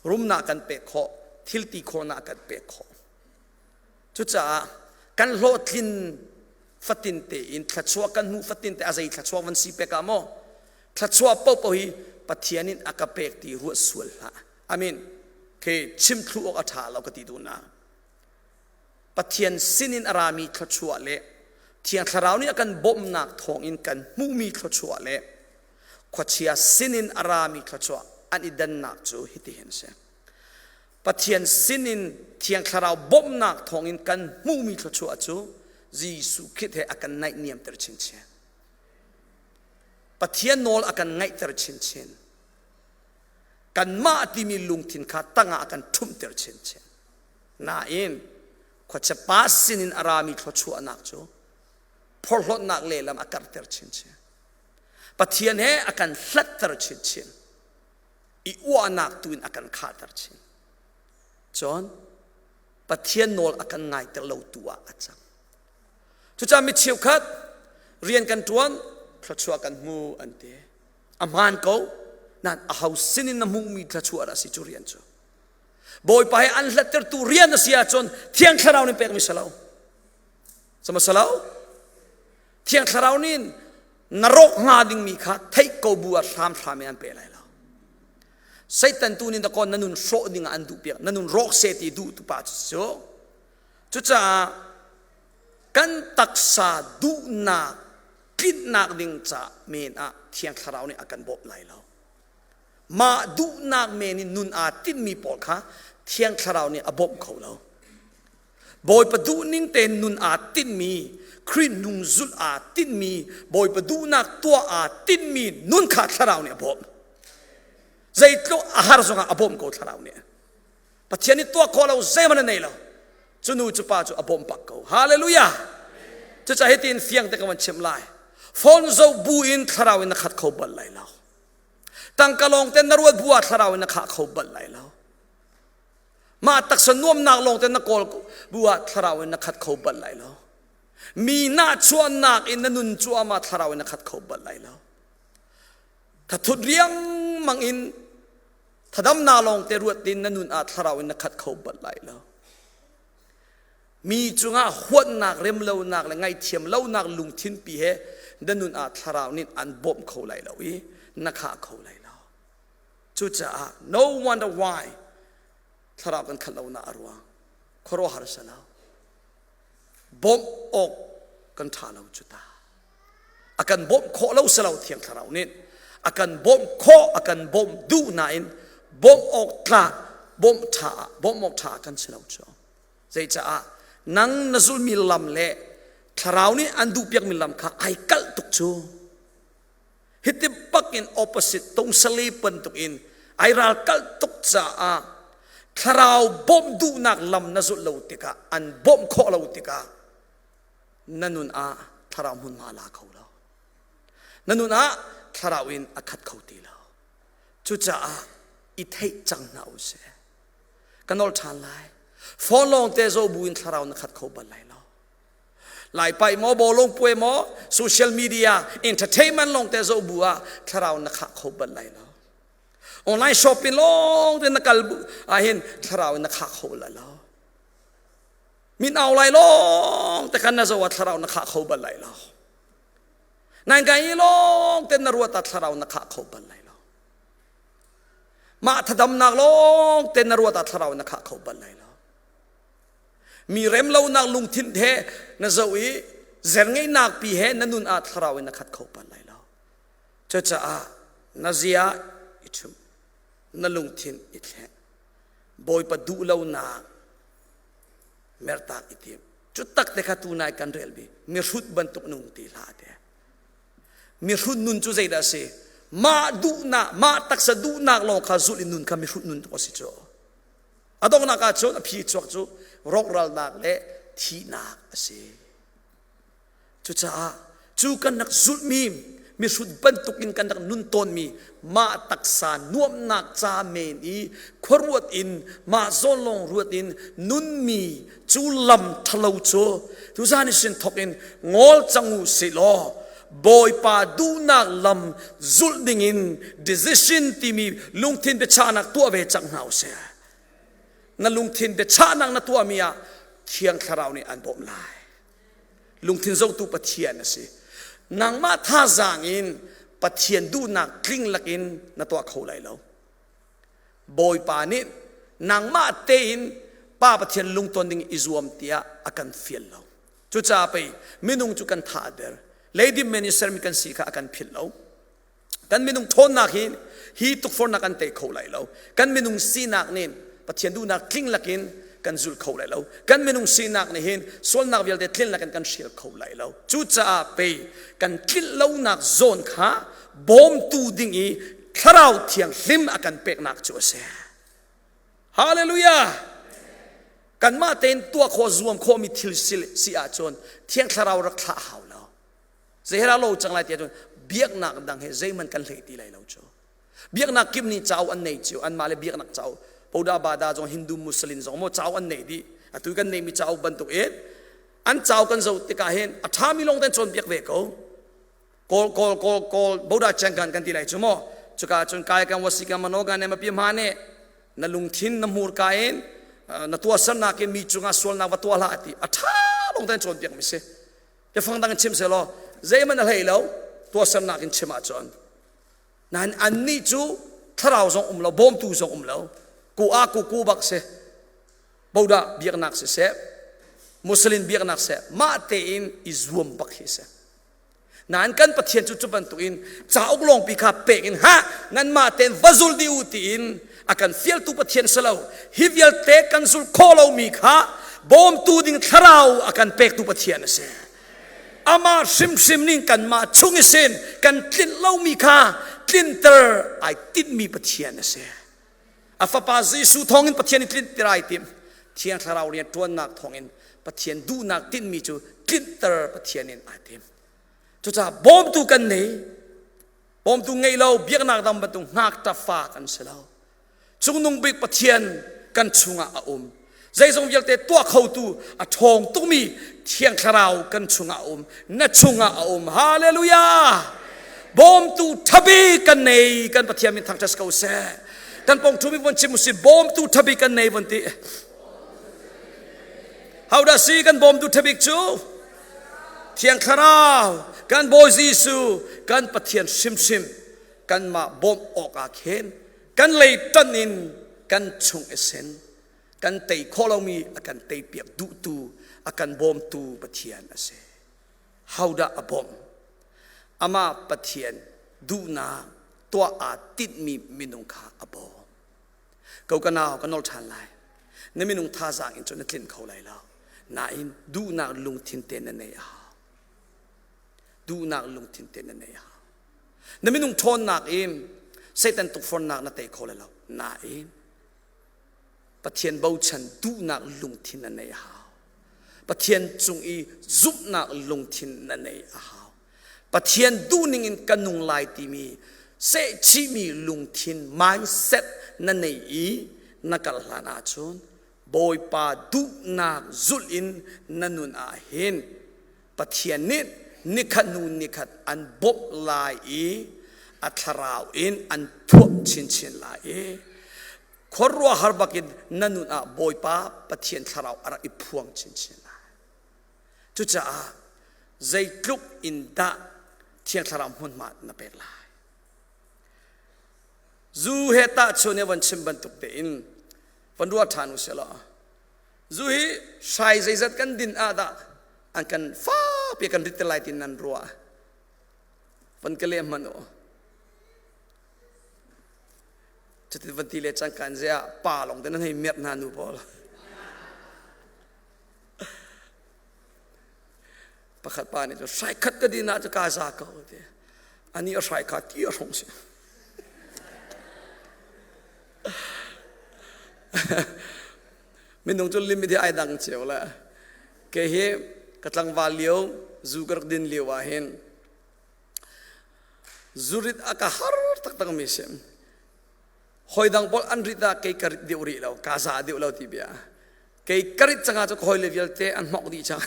rumnak kan pek khawh, thil ti khawhnak kan pek khawh. Cucaah kan hlawhtlin fatin tein thluachuah kan hmuh fatin te a zei thluachuah van si pek ah maw thluachuah paohpaoh hi Pathian in a ka pek ti ruat sual hlah. Amen. Khi chim thlu awk a ṭha lo ka ti duh na. Pathian sinin a rami thluachuah le Thiang Thlarau nih a kan bawmhnak thawngin kan hmuhmi thluachuah le khuachia sinin a rami thluachuah an i dannak cu hitihin a si. Pathian sinin Thiang Thlarau bawmhnak thawngin kan hmuhmi thluachuah cu Jesuh Khrih he a kan naihniamter chinchin. Pathian nawl a kan ngaihter chinchin. Kanmah timi lungthin kha tangah a kan ṭhumhter chinchin. Nain khuachia pa sinin a rami thluachuahnak cu phorhlawtnak lehlam a karhter chinchin. Pathian he a kan hlatter chinchin. I uahnak tu in a kan khahter chin. Cun Pathian nawl a kan ngaiter lo tu ah a cang. Cucaah mi cheukhat rian kan ṭuan, thluachuah kan hmu an ti. A hmaan ko, nain aho sinin na hmuhmi thluachuah dah a si cu rian cu. Bawipa he an hlattertu rian a si ahcun Thiang Thlarau nih pekmi si lo. Sama si lo? Thiang Thlarau nih na rawk hnga dingmi kha theih ko bu ah hramhram in an pe lai lo. Satan tu nih dakaw na nun hrawh ding ah an duh piak na nun rawk se ti duh tu pa cu cucaah kan taksa duhnak tlinhnak ding ca men ah Thiang Thlarau nih a kan bawmh lai lo. Mah duhnak men in nun aa tinhmi pawl kha Thiang Thlarau nih a bawmh kho lo. Bawipa duhning tein nun aa tinhmi, Khrih nung zulh aa tinhmi, Bawipa duhnak tuah aa tinhmi nun kha Thlarau nih a bawmh. Zeitluk a har zongah a bawmh ko Thlarau nih. Pathian nih tuah khawh lo zeihmanh a nei lo. Cu nu cu pa cu a bawmh bak ko. Hallelujah! Cucaah hitin fiang te ka van chimh lai. Phone zoh bu in Thlarau in na khat kho bal lai lo. Tangka lawng ten na ruat bu ah thlarau in na khah kho bal lai lo. Mah taksa nuamnak lawng ten na kawl bu ah thlarau in na khat kho bal lai lo. Mi nahchuahnak in na nun cuahmah thlarau in na khat kho bal lai lo. Thathut riangmang in thadamnak lawng te ruat in na nun ah thlarau in na khat kho bal lai lo. Mi cungah huatnak, remlonak le ngaihthiam lonak lungthin pi he na nun ah thlarau nih an bawmh kho lai lo i na khah kho lai lo. Cucaah no wonder why thlarau kan khat lonak a ruang khuaruahhar si lo. Bawmh awk kan ṭha lo cu ta. A kan bawmh khawh lo si lo thiang thlarau nih. A kan bawmh khawh, a kan bawmh duh nain bawmh awk tlak, bawmh ṭha, bawmh awk ṭha kan si lo cu. Zeicaah nang na zulmi lam le thlarau nih an duhpiakmi lam kha ai kalh tuk cu. Hiti bak in opposite tungsali bantuk in ai ral kalh tuk caah Thlarau bawmh duhnak lam na zulh lo tikah, an bawmh khawh lo tikah na nun ah thlarau hmunhma la kho lo. Na nun ah thlarau in a khat kho ti lo. Cucaah i theih cang hna u sih. Ka nol ṭhan lai. Phone lawng te zo bu in thlarau na khat kho bal lai lo. Lai pai maw bawlung puai maw social media entertainment lawng te zo bu ah thlarau na khah kho bal lai lo. Online shopping lawng te na kal bu ahhin thlarau na khah kho lai lo. Min au lai lawng te khan na zo ah thlarau na khah kho bal lai lo. Nai kai lawng te na ruat ah thlarau na khah kho bal lai lo. Mah thadamnak lawng te na ruat ah thlarau na khah kho bal lai lo. Mi remlonak lungthin he na zoh i zerngeihnak pi he na nun ah thlarau in na khat kho bal lai lo. Cucaah na zia i ṭhum, na lungthin i thleng. Bawipa duh lonak mertak i tim. Cu tak te kha tunai kan relmi mihrut bantuk nung ti hlah te. Mihrut nun cu zeidah a si? Mah duhnak, mah taksa duhnak lawng kha zulh in nun kha mihrut nun a si cu. A donghnak ah cun a phi chuak cu rawkralnak le thihnak a si. Cucaah cu kan rak zulhmi mihrut bantukin kan rak nun tawnmi mah taksa nuamhnak ca men i khuaruat in mah zawn lawng ruat in nunmi cu lam ṭhalo cu tuzan i sin thawk in ngol cang u sih law Bawipa duhnak lam zulh dingin decision timi lungthin biachahnak tuah ve cang hna usih. Na lungthin biachahnak na tuahmi ah Thiang Thlarau nih an bawmh lai. Lungthin zohtu Pathian a si. Nangmah thazaang in Pathian duhnak tling lakin na tuah kho lai lo. Bawipa nih nangmah tein Pa Pathian lungton ding i zuam tiah a kan fial lo. Cucaah pei minung cu kan tha a der. Leidim men i sermi kan si kha a kan philh lo. Kan minung ṭhawnnak hi hi tukforhnak kan tei kho lai lo. Kan minung sinak nih Pathian duhnak tling lakin kan zul kho lai lo. Kan minung sinak nih hin sualnak vialte tlin lakin kan hrial kho lai lo. Cucaah pei kan tlinh lonak zawn kha bawmtu ding i Thlarau Thianghlim a kan peknak cu a si. Hallelujah! Kanmah tein tuah khawh zuam khawhmi thil si ahcun Thiang Thlarau rak thlah hau lo. Zei lo cang lai tiah cun biaknak dang he zeihmanh kan hlei ti lai lo cu. Biaknak kip nih cauk an nei cio, anmah le biaknak cauk. Buddha Bada zong Hindu Muslim zong maw cauk an nei dih. Atu kan neimi cauk bantuk in an cauk kan zoh tikah hin a ṭhami lawng te cawnpiak ve ko. Kawl kawl kawl kawl Buddha changkan kan ti lai cu maw. Cuka cun kai kan wasi kan mano kan ema pi hma ne na lungthin na hmurka in na tuahsernak in mi cungah sualnak va tuah hlah ti a ṭha lawng te cawnpiak mi si. Biafang dang in chim selaw zeihmanh a hlei lo tuahsernak in chim ahcun nain annih cu thlarau zong um lo bawmtu zong um lo ku a ku ku bak si bodah biaknak siseh muslim biaknak seh mah tein i zuam bak hi si nain kan pathian cu cu bantukin cauk lawngpi kha pek in ha nanmah tein va zul dih u tiin a kan fialtu pathian si lo hi vialte kan zul khawh lomi kha bawmtu ding thlarau a kan pektu pathian a si amah hrimhrim ning kanmah chung i sin kan tlinh lomi kha tlinter ai tinhmi pathian a si a fapa Jesuh thawngin Pathian i tlinter ai tim Thiang Thlarau rian ṭuannak thawngin Pathian duhnak tinhmi cu tlinter Pathian in ai tim cucaah bawmtu kan nei bawmtu ngei lo biaknak dang bantuk ngakṭa fa kan si lo cungnung bik Pathian kan chungah a um zeizong vialte tuah khotu a ṭhawng tukmi Thiang Thlarau kan chungah a um na chungah a um hallelujah bawmtu ṭhabik kan nei kan Pathian min thangṭhat ko seh kan pong ṭhumi von chim usih bawmtu ṭhabik kan nei von ti how dah si kan bawmtu ṭhabik cu Thiang Thlarau kan Bawi Jesuh kan Pathian hrimhrim kanmah bawmh awkah khin kan lei ṭan in kan chung i sin kan tei khawh lomi a kan teipiak duhtu a kan bawmtu Pathian a si hodah a bawmh amah Pathian duhnak tuah aa tinhmi minung kha a bawm ko ka nau ka nol ṭhan lai na minung thazaang in cun na tlinh kho lai lo nain duhnak lungthin te na nei a hau duhnak lungthin te na nei a hau Na minung ṭhawnnak in Satan tukforhnak na tei kho lai lo. Nain. Pathian bochan duhnak lungthin na neih a hau. Pathian cung i zumhnak lungthin na neih a hau. Pathian duhning in ka nung lai timi sehchihmi lungthin mindset na nei i na kal hlan ahcun Bawipa duhnak zulh in na nun ah hin Pathian nih nikhat hnu nikhat an bawmh lai i a thlarau in an thuamh chinchin lai i khuaruahhar bakin na nun ah Bawipa Pathian thlarau a rak i phuang chinchin lai. Cucaah zeitluk in dah Thiang Thlarau hmunhma na pek lai? Zu he tahchun i van chim bantuk tein van ruah ṭhan u sih law zu hi hrai zeizat kan din ah dah an kan fapi kan rit te lai tin nan ruah van ka leh hmanh u cutin van ti le cangkan ze ah pa lawng te nan hei merh hna nu pawl Pakhat pa nih cun hrai khat ka din ah cu ka za ko ti. Ani a hrai kha ti a hrong si. Minung cu limit hi ai dang cio le ke hi ka tlangval lio zu ka rak din lio ah hin zurit a ka har taktak mi si. Hoi dang pawl an rit ah kei ka rit deuh rih lo, ka za deuh lo ti bia. Kei ka rit cangah cu ka hawile vialte an hmok dih cang.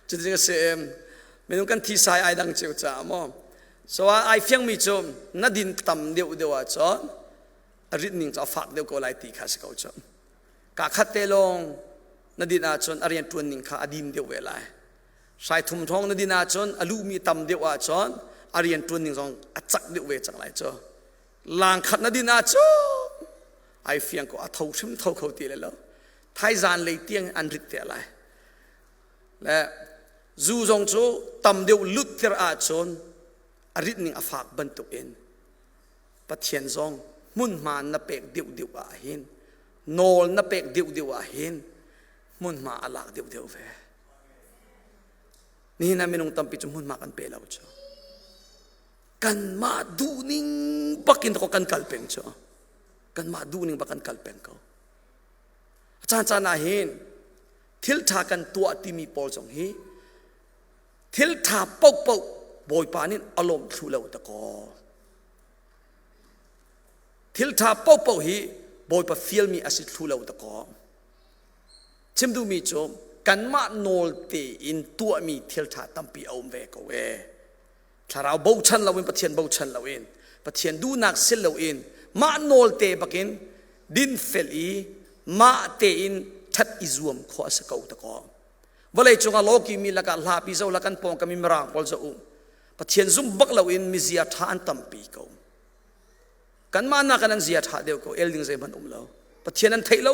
Cutin a si minung kan thi sai ai dang cio caah maw. So ai fiangmi cu na din tam deuh deuh ahcun a rit ning cu a fak deuh ko lai ti kha si ko cu. Ka khat te lawng na din ahcun a rian ṭuan ning kha a din deuh ve lai. Hrai thum thong na din ahcun a luhmi tam deuh ahcun a rian ṭuan ning zong a cak deuh ve cang lai cu. Lang khat na din ahcun ai fiang ko a tho hrim tho kho ti le lo. Thaizan lei tiang an rit te lai. Le zu zong cu tam deuh lut tir ahcun a rit ning a fak bantuk in Pathian zong hmunhma na pek deuh deuh ah hin nawl na pek deuh deuh ah hin hmunhma a lak deuh deuh ve. Nihin ah minung tampi cu hmunhma kan pe lo cu. Kanmah duhning bakin ko kan kal peng cu. Kanmah duhning bak kan kal peng ko. A caan caan ah hin thil ṭha kan tuah timi pawl zong hi thil ṭha paohpaoh Bawipa nih a lawmh thlu lo ta kaw. Thil ṭha paohpaoh hi Bawipa fialmi a si thlu lo ta kaw. Chim duhmi cu kanmah nawl tein tuahmi thil ṭha tampi a um ve ko ee. Thlarau bochan loin Pathian bochan loin Pathian duhnak sil loin mah nawl te bakin dinfel i mah tein ṭhat i zuam khawh a si ko ta kaw. Vawlei cungah lawki mi lakah hlapi zo la kan pawngkam i mirang pawl zo u. Pathian zum bak loin mizia ṭha an tampi ko. Kanmah nakin an zia ṭha deuh ko, el ding zeihmanh um lo. Pathian an theih lo,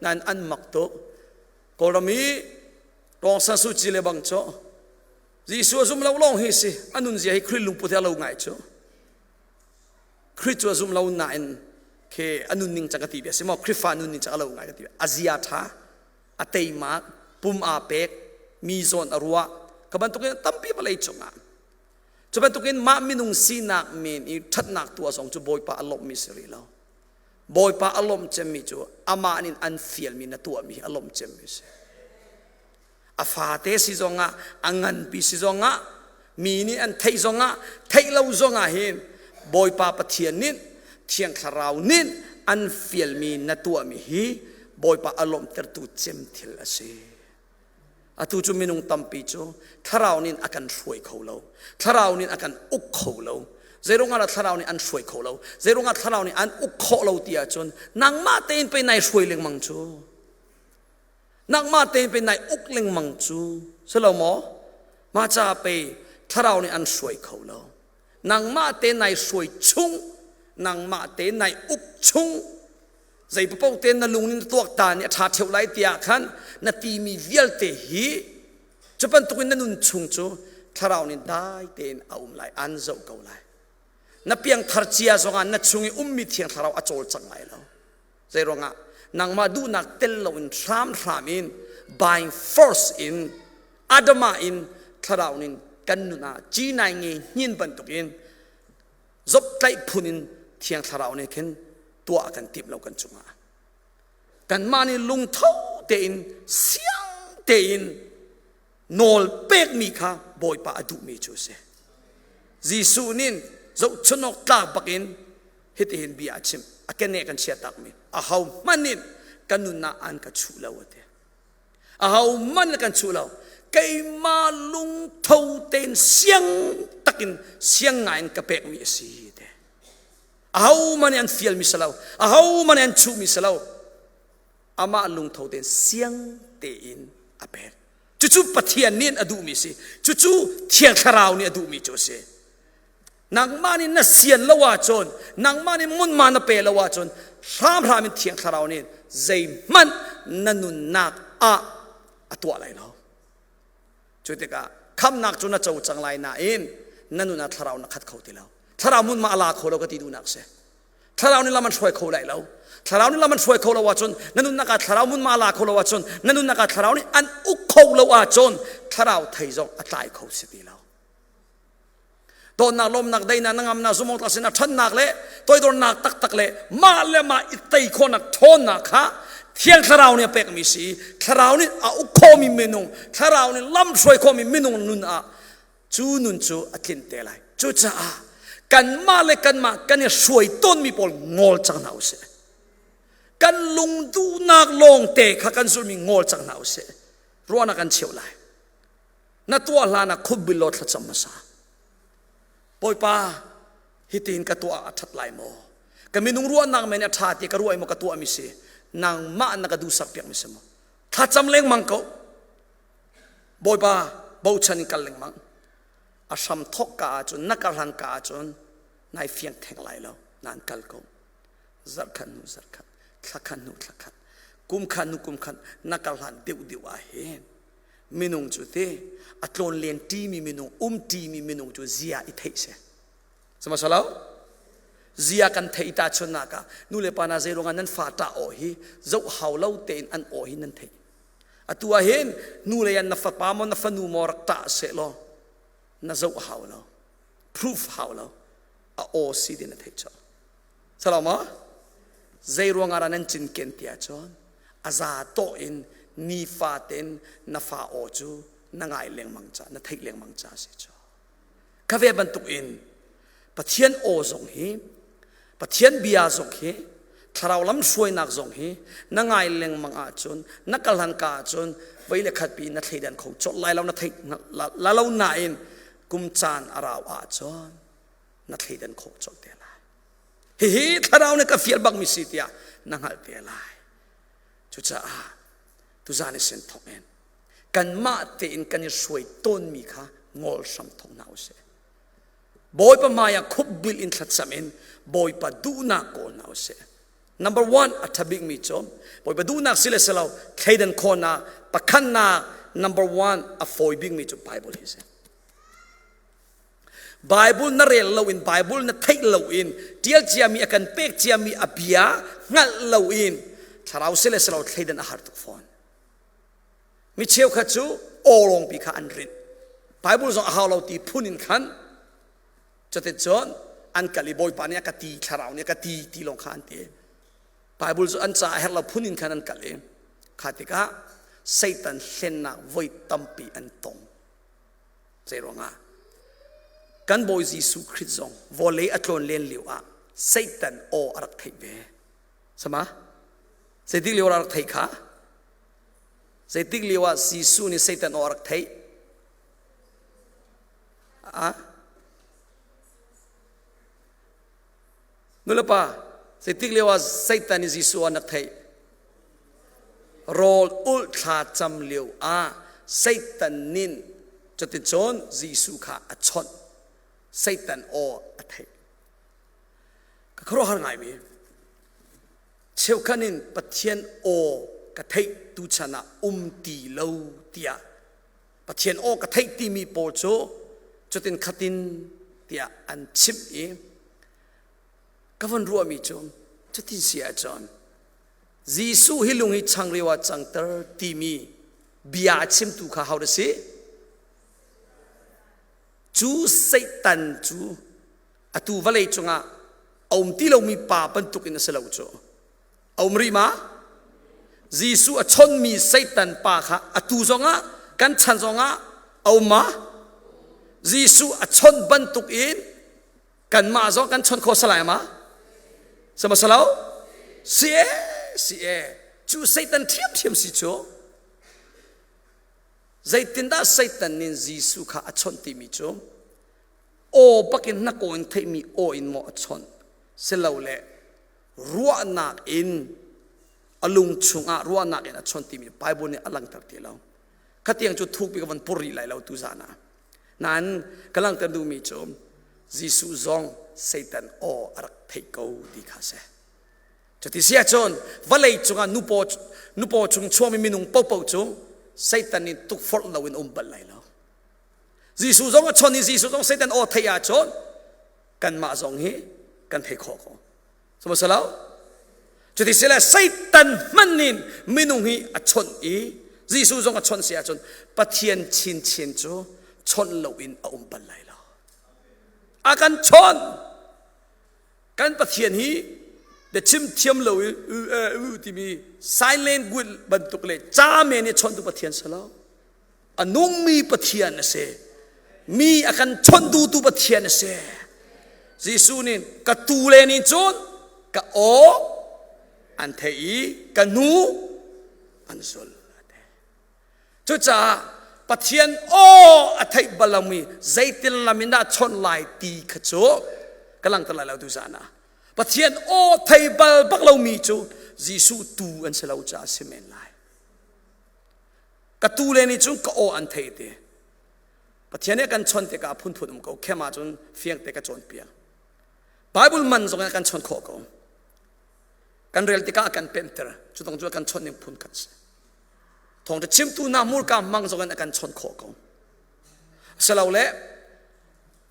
nain an mak tuk. Kawlram i Aung San Suu Kyi le bang cu Jesuh a zum lo lawng hi si, a nun zia hi Khrih lungput he a lo ngai cu. Khrih cu a zum lo nain khi a nunning cang ka ti bia si maw Khrihfa nunning cang a lo ngai ka ti bia. A zia ṭha, a teimak, pum aa pek, mi zawn a ruah. Ka bantukin tampi vawlei cungah Cu bantukin mah minung sinak men i ṭhatnak tuah zong cu Bawipa a lawmhmi si rih lo. Bawipa a lawmh cemmi cu amah nih an fialmi na tuahmi hi a lawmh cemmi si. A fate si zongah, a nganpi si zongah, mi nih an theih zongah, theih lo zongah hin Bawipa Pathian nih Thiang Thlarau nih an fialmi na tuahmi hi Bawipa a lawmhtertu cem thil a si. Atu cu minung tampi cu thlarau nih a kan hruai kho lo. Thlarau nih a kan uk kho lo. Zeiruangah dah thlarau nih an hruai kho lo? Zeiruangah thlarau nih an uk khawh lo ti ahcun nangmah tein pei nai hruai lengmang cu. Nangmah tein pei nai uk lengmang cu. Si lo maw? Mah caah pei thlarau nih an hruai kho lo. Nangmah te nai hruai chung, nangmah te nai uk chung, zei paoh te na lung in tuaktan i a ṭha ṭheo lai tiah khan na timi vialte hi cu bantukin na nun chung cu thlarau nih dai tein a um lai an zoh ko lai na piangthar cia zongah na chung i ummi thiang thlarau a cawlcang lai lo zei ruangah nangmah duhnak tel loin hramhram in by force in adama in thlarau nin kan nun ah cinai nge hnin bantukin zoptlaih phun in thiang thlarau nih khin tuah. Tuah kan timh lo kan cungah. Kanmah nih lungtho tein siang tein nawl pekmi kha Bawipa a duhmi cu a si. Jesuh nih zohchunhawk tlak bakin hitihin bia a chim. A keneh kan chia takmi. Aho hmanh nih ka nunnak an ka chuh lo a ti. Aho hmanh kan chuh lo. Keimah lungtho tein siang takin siang ngai in ka pekmi a si ti. Aho hmanh nih an fialmi si lo. Aho hmanh nih an chuhmi si lo. Amah lungtho tein siang tein a pek. Cucu Pathian nih a duhmi si. Cucu Thiang Thlarau nih a duhmi cu a si. Nangmah nih na sian lo ahcun, nangmah nih munma na pe lo ahcun, hramhram in Thiang Thlarau nih zeihmanh na nunnak ah a tuah lai lo. Cu tikah khamnak cu na co cang lai nain na nun ah thlarau na khat kho ti lo. Thlarau munma a la kho lo ka ti duhnak si. Thlarau nih lam an hruai kho lai lo. Thlarau nih lam an hruai kho lo ahcun na nunnak ah thlarau munma a la kho lo ahcun na nunnak ah thlarau nih an uk kho lo ahcun thlarau thei zong a tlai kho si ti lo. Dawtnak, lawmnak, daihnak, nangamnak, zumawk sinak, ṭhannak le toidornak taktak le mah le mah i tei khawhnak ṭhawnnak kha Thiang Thlarau nih a pekmi si. Thlarau nih a uk khawhmi minung, Thlarau nih lam hruai khawhmi minung nun ah cu nun cu a tlin te lai. Cucaah kanmah le kanmah kan i hruai tawnmi pawl ngol cang hna usih. Kan lungduhnak lawngte kha kan zulhmi ngol cang hna usih. Ruahnak kan cheuh lai. Na tuah hlan ah khupbil law thlacam hmasa. Bawipa, hitin ka tuah a ṭhat lai maw? Ka minung ruahnak men a ṭha ti ka ruah maw ka tuahmi si? Nangmah na ka duhsak piakmi si maw? Thlacam lengmang ko. Bawipa, bochan in kal lengmang. A hram thawk ka ahcun, na kar hlan ka ahcun, nai fiang theng lai lo. Nan kal ko. Zarhkhat hnu zarhkhat, thlakhat hnu thlakhat, kum khat hnu kum khat, na kar hlan deuh deuh ah hin minung cu ti a tlawn len ṭimi minung um ṭimi minung cu zia i theih si sama salo zia kan theih ta chunnak ah nu le pa na zei ruangah nan fa ṭah aw hi zoh hau lo tein an aw hi nan theih atu ah hin nu le na fapa maw na fanu maw rak ṭah seh law na zoh hau lo proof hau lo a aw si din na theih cho salo maw zei ruangah dah nan cinken tiah cun a za tawh in nifaten na fa aw cu na ngai lengmang ca na theih lengmang ca si cu kha ve bantuk in Pathian aw zong hi Pathian bia zong hi thlarau lam hruainak zong hi na ngai lengmang ahcun na kalhan ka ahcun vei le khat pi na thleidan kho colh lai lo na theih la lo nain kum caan a rau ahcun na thleidan khawh colh te lai hihi thlarau nih ka fial bakmi si tiah na hngalh te lai cucaah tuzan i sin thawk in kanmah tein kan i hruai tawnmi kha ngol hram thawk hna usih Bawipa hmai ah khupbil in thlacam in Bawipa duhnak kawl hna usih number one a ṭha bikmi cu Bawipa duhnak si le si lo thleidan khawhnak pakhatnak number one a fawi bikmi cu Bible hi a si Bible na rel loin Bible na theih loin ṭial ciami a kan pek ciami a bia hngalh loin thlarau si le si lo thleidan a har tuk fawn. Mi cheukhat cu aw lawngpi kha an rinh. Bible zong a hau lo ti phun in khan cuticun an kal i Bawipa nih a ka ti thlarau nih a ka ti ti lawng kha an ti. Bible cu an caah herh lo phun in khan an kal i kha tikah Satan hlennak voi tampi an tong. Zeiruangah kan Bawi Jesuh Khrist zong vawlei a tlawn len lio ah Satan aw a rak theih ve. Sama? Zeitik lio a rak theih kha? Zeitik lio ah Jesuh nih Satan aw a rak theih? Ah? Nulepa, zeitik lio ah Satan nih Jesuh aw an rak theih? Rawl ulh thla cam lio ah Satan nih cuticun Jesuh kha a chawnh. Satan aw a theih. Ka khuaruahhar ngaimi cheukhat in Pathian aw ka theih tuchan ah um ti lo tiah Pathian aw ka theih timi pawl cu cutin khatin tiah an chimh i ka von ruahmi cu cutin si ahcun Jesuh hi lung hi changreu ah cangter timi bia a chimtu kha ho dah si? Cu Satan cu atu vawlei cungah A um ti lomi pa bantukin a si lo cu. A um rih ma? Jesuh a chonmi Satan pa kha atu zongah kan chan zongah a um ma? Jesuh a chon bantukin kanmah zong kan chon kho salai ma? Sama salo? Si e, si e. Cu Satan ṭhiamṭhiam si cu. Zeitindah Satan nih Jesuh kha a chawnh timi cu aw bakin hnakaw in theihmi aw in maw a chawnh silole ruahnak in a lung chungah ruahnak in a chawnh timi Bible nih a langhter ti lo. Khatiang cu thukpi ka van pur rih lai lo tu zan ah. Nain ka langhter duhmi cu Jesuh zong Satan aw a rak theih ko ti kha a si. Cuti si ahcun vawlei cungah nupaw nupaw chung chuakmi minung paohpaoh cu Satan nih tukforh loin um bal lai lo. Jesuh zong a chon i Jesuh zong Satan aw theih ahcun kanmah zong hi kan thei khawh ko. Suma salo? Cuti si le Satan hman in minung hi a chawnh i Jesuh zong a chawnh si ahcun Pathian chinchin cu chawnh loin a um bal lai lo. A kan chawnh. Kan Pathian hi biachim thiam lo i u e u timi sign language bantuk le ca men i chawnhtu Pathian si lo. A nungmi Pathian a si. Mi a kan chawnhtu tu Pathian a si. Jesuh nih ka tu le nih cun ka aw an theih i ka hnu an zul. Cucaah Pathian aw a theih bal lomi zeitin lam in dah chawnh lai ti kha cu ka langhter lai lo tu zan ah. Pathian aw thei bal bak lomi cu Jesuh tu an si lo caah si men lai. Ka tu le nih cun ka aw an thei ti. Pathian nih a kan chawnh tikah phunphun um ko. Khem ahcun fiang te ka cawnpiak. Bible man zong in a kan chawnh khawh ko. Kan rel tikah a kan pemhter. Cu tong cu a kan chawnh ning phun khat si. Thawngṭha chimtu hna hmurka hmang zong in a kan chawnh khawh ko. Asilole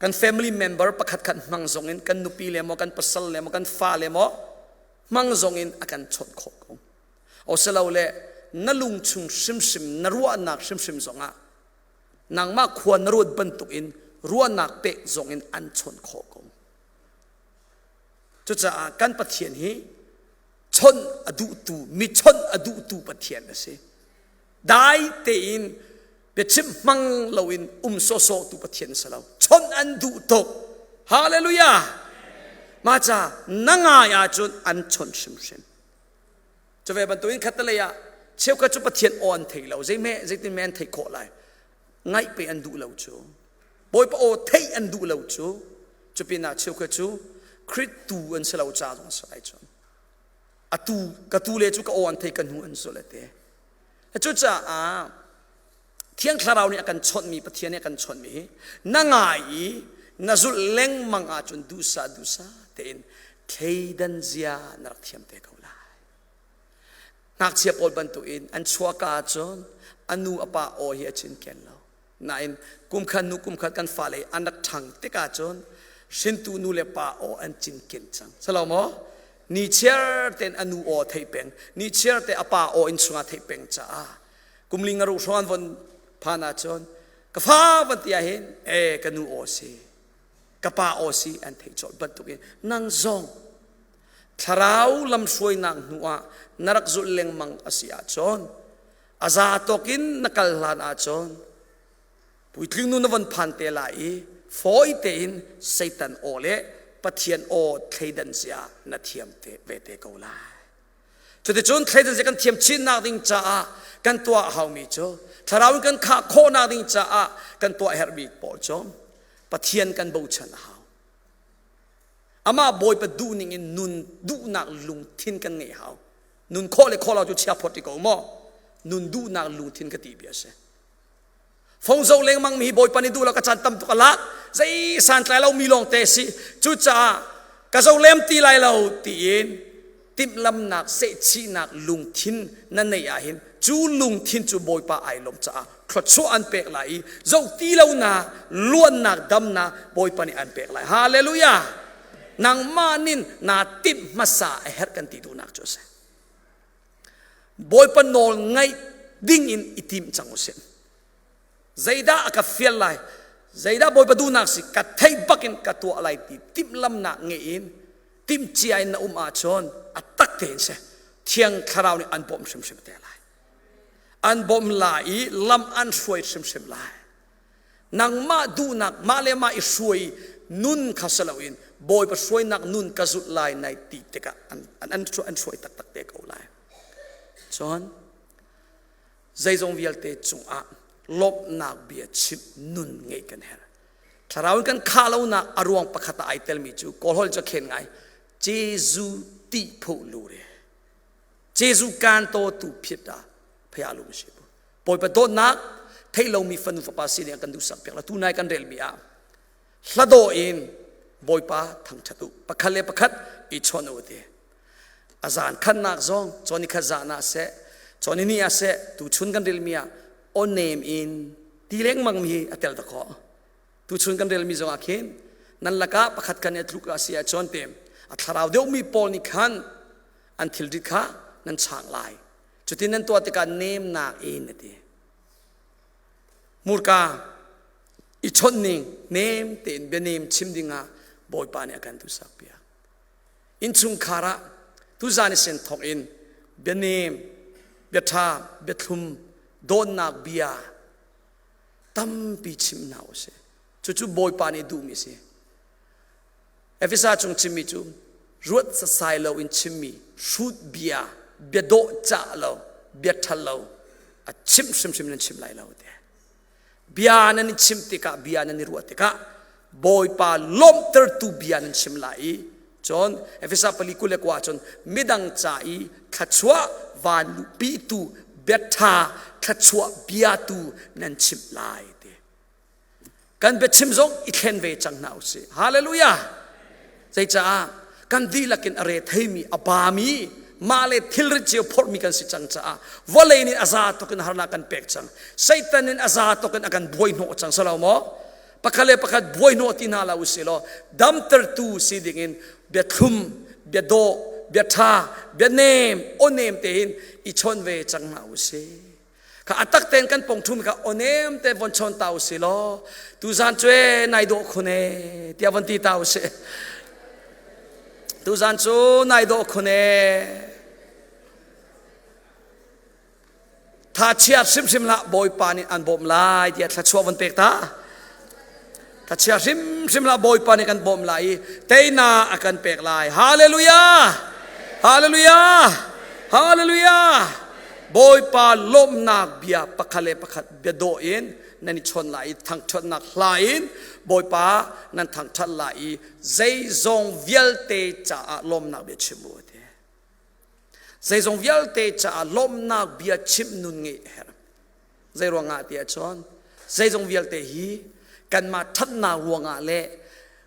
kan family member pakhat khat hmang zong in kan nupi le maw kan pasal le maw kan fa le maw hmang zong in a kan chawnh khawh ko. Asilole na lung chung hrimhrim na ruahnak hrimhrim zongah nangmah khua na ruat bantuk in ruahnak pek zong in an chawnh khawh ko. Cucaah kan Pathian hi chonh a duhtu mi chonh a duhtu Pathian a si. Dai tein biachim hmang loin um sawsawh tu Pathian a si lo. Chonh an duh tuk. Hallelujah. Mah ca na ngai ahcun an chonh hrimhrim. Cuve bantukin khattelei ah cheukhat cu Pathian aw an thei lo. Zeihme zeitin me an theih khawh lai. Ngaih pe an duh lo cu. Bawipa aw theih an duh lo cu. Cupinah cheukhat cu Khrih tu an si lo ca zong a si lai cun. Atu ka tu le cu ka aw an thei ka hnu an zul ate. Cucaah Thiang Thlarau nih a kan chawnhmi Pathian nih a kan chawnhmi hi na ngai i na zulh lengmang ahcun duhsah duhsah tein thleidan zia na rak thiam te ko lai. Ngakchia pawl bantukin an chuahka ahcun a nu a pa aw hi a cinken lo. Nain kumkhat hnu kumkhat kan fale an rak ṭhang tikah cun hrintu nu le pa aw an cinken cang. Salo maw? Ni chiar tein a nu aw theih peng, ni chiar te a pa aw inn chungah theih peng caah kumli ngaru hrawng an von phan ahcun ka fa van ti ahhin e ka nu aw si ka pa aw si an theih colh bantukin nang zong thlarau lamhruainak hnu ah na rak zulh lengmang a si ahcun a za tawk in na kal hlan ahcun puitling nu na von phan te lai i fawi tein Satan aw le Pathian aw thleidan zia na thiam te ve te ko lai. Cuticun thleidan zia kan thiam chinnak ding caah kan tuah haumi cu thlarau in kan khah khawhnak ding caah kan tuah herhmi pawl cu Pathian kan bochan a hau. Amah Bawipa duhning in nun duhnak lungthin kan ngeih hau. Nun khawh le khawh lo cu chia phot ti ko maw? Nun duhnak lungthin ka ti bia a si. Fong zo lengmang mi hi Bawipa nih duh lo ka caan tam tuk a lak. Zei santlai lo mi lawng te si. Cucaah ka zo lem ti lai lo tiin timhlamnak sehchihnak lungthin na neih ahhin cu lungthin cu Bawipa ai lawm caah thluachuah an pek lai i zoh ti lonak luannak damnak Bawipa nih an pek lai. Hallelujah! Nangmah nin naa timh hmasa a herh kan ti duhnak cu a si. Bawipa nawl ngaih ding in i tim cang usih. Zeidah a ka fial lai? Zeidah Bawipa duhnak si? Ka theih bak in ka tuah lai ti timhlamnak ngeih in Timhcia in na um ahcun a tak tein si Thiang Thlarau nih an bawmh hrimhrim te lai. An bawmh lai i lam an hruai hrimhrim lai. Nangmah duhnak mah le mah i hruai nun kha si loin Bawipa hruainak nun ka zulh lai nai ti tikah an, an, an, an hruai taktak te ko lai. Cun zeizong vialte cungah lawmhnak bia chimh nun ngeih kan herh. Thlarau in kan khah lonak a ruang pakhat ah ai telmi cu Kawlholh cu khen ngai Jesu ti phu lu re. Jesu kan to tu phit da phaya lu si bu. Bawipa dawtnak thei lomi fanu fapa sin in kan duhsak piak la tu nai kan relmi ah hlado in Bawipa thangthat u pakhat le pakhat i chawn u ti. A zan khannak zong chawni khat zan ah seh chawni ni ah seh tu chun kan relmi ah onem in ti lengmang mi a tel ta khawh. Tuchun kan relmi zongah khin nan lakah pakhat kan i tluk a si ahcun te a thlarau deuhmi pawl nih khan an thilrit kha nan chang lai. Cutin nan tuah tikah nemnak in a ti. Murka i chawnh ning nem tein bianem chim dingah Bawipa nih a kan duhsak piak. Innchungkhar ah tuzan i sen thawk in bianem, biaṭha, biathlum, dawtnak bia tampi chim hna u sih. Cucu Bawipa nih duhmi a si. Efesa chung chimmi cu ruat sasai lo in chimmi hrut bia, bia dawh cah lo, bia ṭhal lo a chim hrimhrim nan chim lai lo te. Bia nan i chim tikah, bia nan i ruah tikah Bawipa lawmhtertu bia nan chim lai i cun Efesa pali 21 cun midang ca i thluachuah van luhpitu biaṭha thluachuah bia tu nan chimh lai ti. Kan biachim zong i thlen ve cang hna usih. Hallelujah! Zeicaah kan dihlak in a re theimi a bami mah le thilrit cio phorhmi kan si cang caah vawlei nih a za tuk in harnak kan pek cang. Satan in a za tuk in a kan buai hnawh cang salo maw? Pakhat le pakhat buai hnawh ti hna lo usih law damtertu si ding in biathlum, biadawh, biaṭha, bianem, awnem tein i chawn ve cang hna usih. Kha a tak tein kan pong ṭhumi kha awnem te von chawn ta usih law tuzan cu e nai dawh khun e tiah von ti ta usih. Tuzan cu nai dawh khun e. Tha chia hrimhrim hlah Bawipa nih an bawmh lai tiah thluachuah von pek ta. Tha chia hrimhrim hlah Bawipa nih kan bawmh lai i teina a kan pek lai. Hallelujah! Hallelujah! Hallelujah! Bawipa lawmhnak bia pakhat le pakhat bia dawh in nan i chawn lai i thangṭhatnak hla in Bawipa nan thangṭhat lai i zeizong vialte caah lawmhnak bia chim u ti. Zeizong vialte caah lawmhnak bia chimh nun ngeih a herh. Zei ruangah ti ahcun zeizong vialte hi kanmah ṭhatnak ruangah le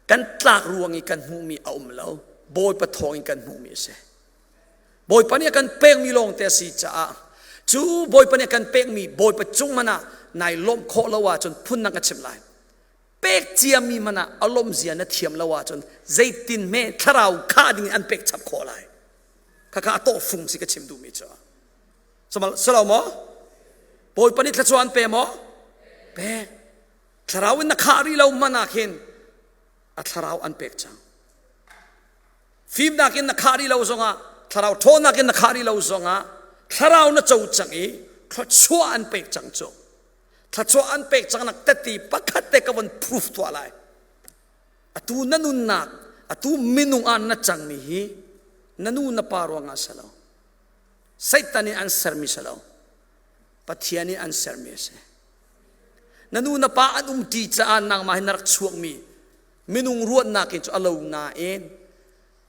kan tlak ruang i kan hmuhmi a um lo. Bawipa thawng in kan hmuhmi a si. Bawipa nih a kan pekmi lawngte a si caah cu Bawipa nih a kan pekmi Bawipa cung hmanh ah nai lawmh khawh lo ahcun phundang ka chimh lai. Pek ciami hmanh ah a lawmhzia na thiam lo ahcun zeitin hme thlarau khah ding in an pek chap khawh lai. Khakha a tawhfung si ka chim duhmi cu. Salo maw? Bawipa nih thluachuah an pe maw? Pek. Thlarau in na khah rih lo hmanh ah khin a thlarau an pek cang. Fimnak in na khah rih lo zongah, thlarau ṭhawnnak in na khah rih lo zongah, thlarau na co cang i thluachuah an pek cang cu. Thluachuah an pek cang nak teti pakhat te ka von proof tuah lai. Atu na nunnak, atu minung ah na cangmi hi na nu na pa ruangah si lo. Satan in an sermi si lo. Pathian in an sermi a si. Na nu na pa an um ṭi caah nangmah hi na rak chuakmi minung ruahnak in cu a lo nain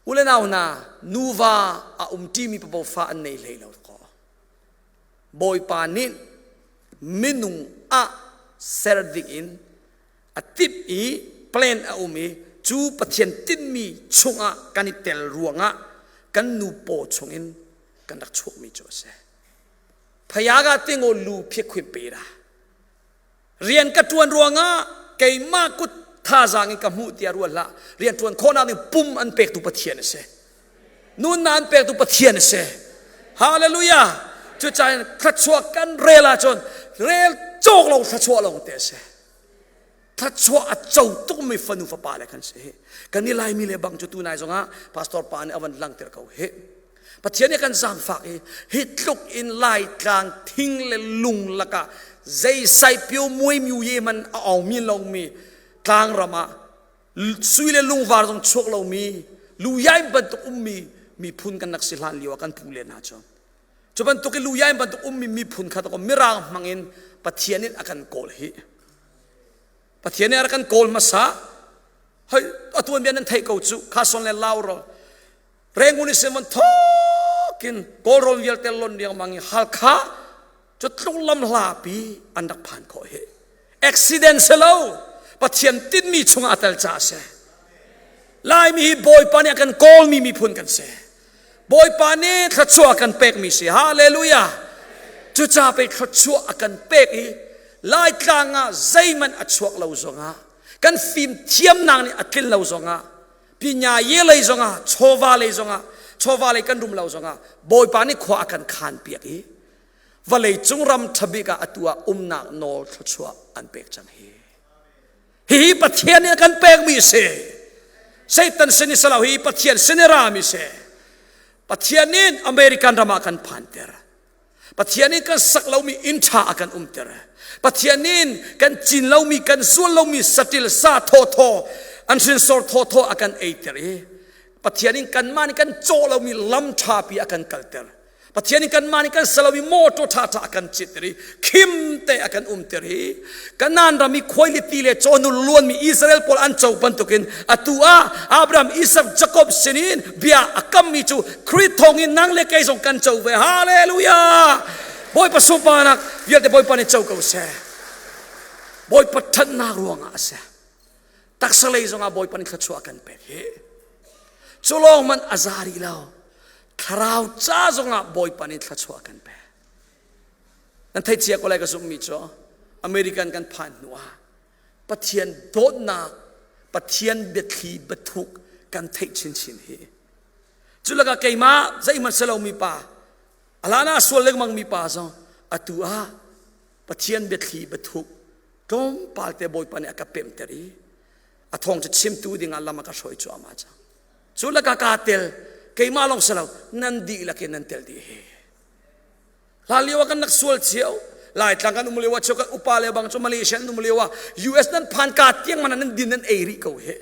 u le nau hna nuva a um ṭimi papo fa an nei hlei lo kaw. Bawipa nih minung ah ser ding in a timh i plan a um i cu Pathian tinhmi chungah kan i tel ruangah kan nu paw chungin kan rak chuakmi cu a si. Phayaga tingo lu phikhwin pe ra. Rian ka ṭuan ruangah keimah kut thazaang in ka hmuh tiah ruat hlah. Rian ṭuan khawhnak ding pum an pektu Pathian a si. Nunnak an pektu Pathian a si. Hallelujah! Cucaah thluachuah kan rel ahcun rel cawk lo thluachuah lawng te a si. Thluachuah a co tukmi fanu fapa le kan si hi. Kan i Laimi le bang cu tu nai zongah pastor pa nih a van langter ko hi. Pathian nih kan zaangfak i hi tluk in Laitlang thing le lung lakah zei saipio muai miu ye man a ong mi lomi tlangram ah sui le lungvar zong chuak lomi luyai bantuk ummi miphun kan rak si hlan lio ah kan pu le hna cu cu bantuk i luyai bantuk ummi miphun kha to mirang hmangin Pathian in a kan kawl hi Pathian nih a rak kan kawl hmasa hoi atuan bia nan theih ko cu kha son le lau ro Rangoon i simon thokin Kawlrawn vialte lon riangmang i Halkha cu tluk lam hlapi an rak phan khawh hi accident si lo Pathian tinmi chungah a tel ca a si Laimi hi Bawipa nih a kan kawlmi miphun kan si Bawipa nih thluachuah a kan pekmi si hallelujah cuca pei thluachuah a kan pek i Laitlang ah zeihmanh a chuak lo zongah kan fim thiamnak nih a tlin lo zongah pinya ye lei zongah chawva lei zongah chawva lei kan rum lo zongah Bawipa nih khua a kan khan piak i vawlei cung ram ṭhabik ah atu ah umnak nawl thluachuah an pek cang hi hihi Pathian nih a kan pekmi si Satan sin i salo hi Pathian sin i rami si Pathian nih American ram ah kan phanter Pathian nih kan sak lomi inn ṭha a kan umter. Pathian nih kan cin lomi, kan zual lomi saṭil sa thawthaw, an hrinsor thawthaw a kan eiter i Pathian in kanmah nih kan cawh lomi lam ṭhapi a kan kalter. Pathian in kanmah nih kan sa lomi mawṭaw ṭhaṭha a kan citter i khim te a kan umter i Kanaan ram i khuailipi le cawhnul luanmi Israel pawl an co bantukin atu ah Abraham, Isak, Jakob sinin bia a kammi cu Khrih thawngin nang le kei zong kan co ve. Hallelujah! Bawipa sunparnak vialte Bawipa nih co ko seh. Bawipa ṭhatnak ruangah a si. Taksa lei zongah Bawipa nih thluachuah kan pek hi. Cu lawng man a za rih lo. Thlarau ca zongah Bawipa nih thluachuah kan pek. Nan theih cia ko lai ka zumhmi cu American kan phan hnu ah Pathian dawtnak, Pathian biathli biathuk kan theih chinchin hi. Cu lakah keimah zeihmanh si lomi pa, alana sual lengmang mi pa zong atu ah Pathian biathli biathuk tlawmpal te Bawipa nih a ka pemter i a thawng cu chimtu dingah lam a ka hruai cuahmah cang. Cu lakah kaa tel, keimah lawng si lo, nan dihlak in nan tel dih hi. Hlan lio ah kan rak sual cio. Laitlang kan um lio ah cheu kan upa le bang cu Malaysia an um lio ah US nan phan ka tiang man nan din nan ei rih ko hi.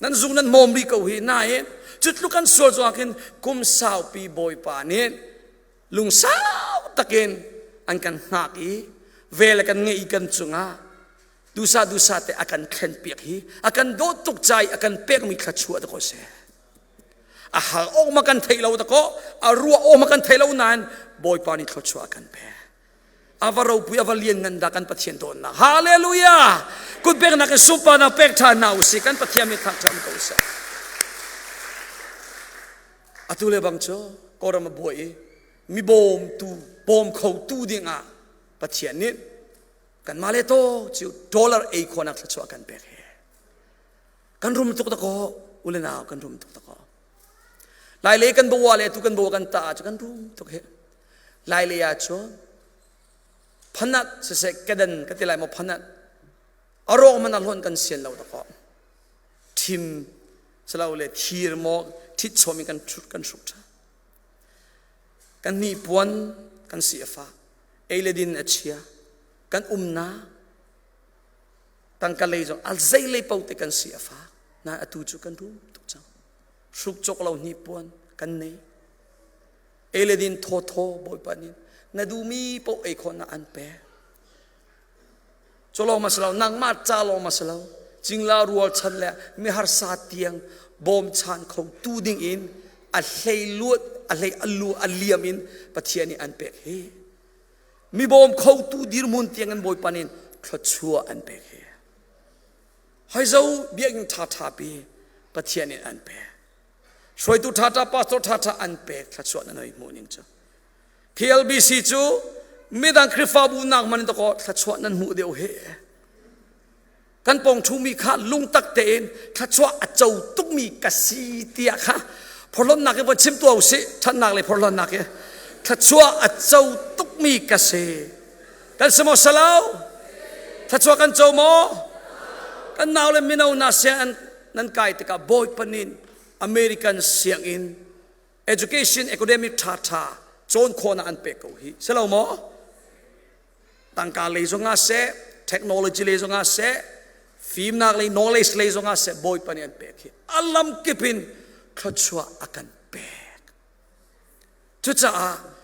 Nan zung nan mawm rih ko hi. Nain cu tluk kan sual zong ah khin kum saupi Bawipa nih lungsau takin an kan hngak i vel a kan ngeih i kan cungah dusa dusa te a kan thlen piak hi a kan dawt tuk ca i a kan pekmi thluachuah da ko seh. A hal awk ma kan theih lo dakaw a ruah awk ma kan thei lo nain Bawipa nih thluachuah a kan pek. A va ropui a va lian ngan dah kan Pathian dawtnak. Hallelujah! Kut peknak in sunparnak pek ṭhan hna usih kan Pathian min thangṭhat ko seh. Atu le bang cu Kawlram a buai i mi bawmtu bawm khotu dingah Pathian nih kanmah le to cu dollar ei khawhnak thluachuah kan pek he. Kan rum tuk dakaw ule nau kan rum tuk dakaw. Lailei kan bawa le tu kan bawa kan ta cu kan rum tuk he. Lailei ah cun phanat siseh kedan ka ti lai maw phanat a rawk man a hlawn kan sian lo dakaw. Thim silo le thir maw thit chom in kan hruk kan hruk tha. Kan ni puan kan si a fa. Ei le din a chia. Kan umnak Tangka lei zong al zei lei paoh te kan si a fak. Nain atu cu kan rum tuk cang. Hruk cawk lo hnipuan kan nei. Ei le din thawthaw Bawipa nih na duhmi paoh ei khawhnak an pek. Cu lawng ma si lo, nangmah ca lawng ma si lo, cingla rualchan le miharsa tiang bawmchan kho tu ding in a hlei luat, a hlei a lu a liam in Pathian nih an pek hi. Mi bawm khotu dirhmun tiang in Bawipa nih thluachuah an pek hi. Hoi zo biakinn ṭhaṭha pi Pathian in an pek. Hruaitu ṭhaṭha pastor ṭhaṭha an pek thluachuah nan hoi hmuh ning cu. KLBC cu midang Khrihfabu nak man in dakaw thluachuah nan hmuh deuh he. Kan pawng ṭhumi kha lungtak tein thluachuah a co tukmi ka si tiah kha phorhlawtnak in von chim tuah usih ṭhatnak le phorhlawtnak hi thluachuah a co tukmi ka si kan si maw salo. Thluachuah kan co maw? Kan nau le mino na siang nan kai tikah Bawipa nih American sianginn education academic ṭha ṭha cawn khawhnak an pek ko hi. Si lo maw? Tangka lei zongah seh, technology lei zongah seh, fimnak lei knowledge lei zongah seh Bawipa nih an pek hi. A lam kip in thluachuah a kan pek. Cucaah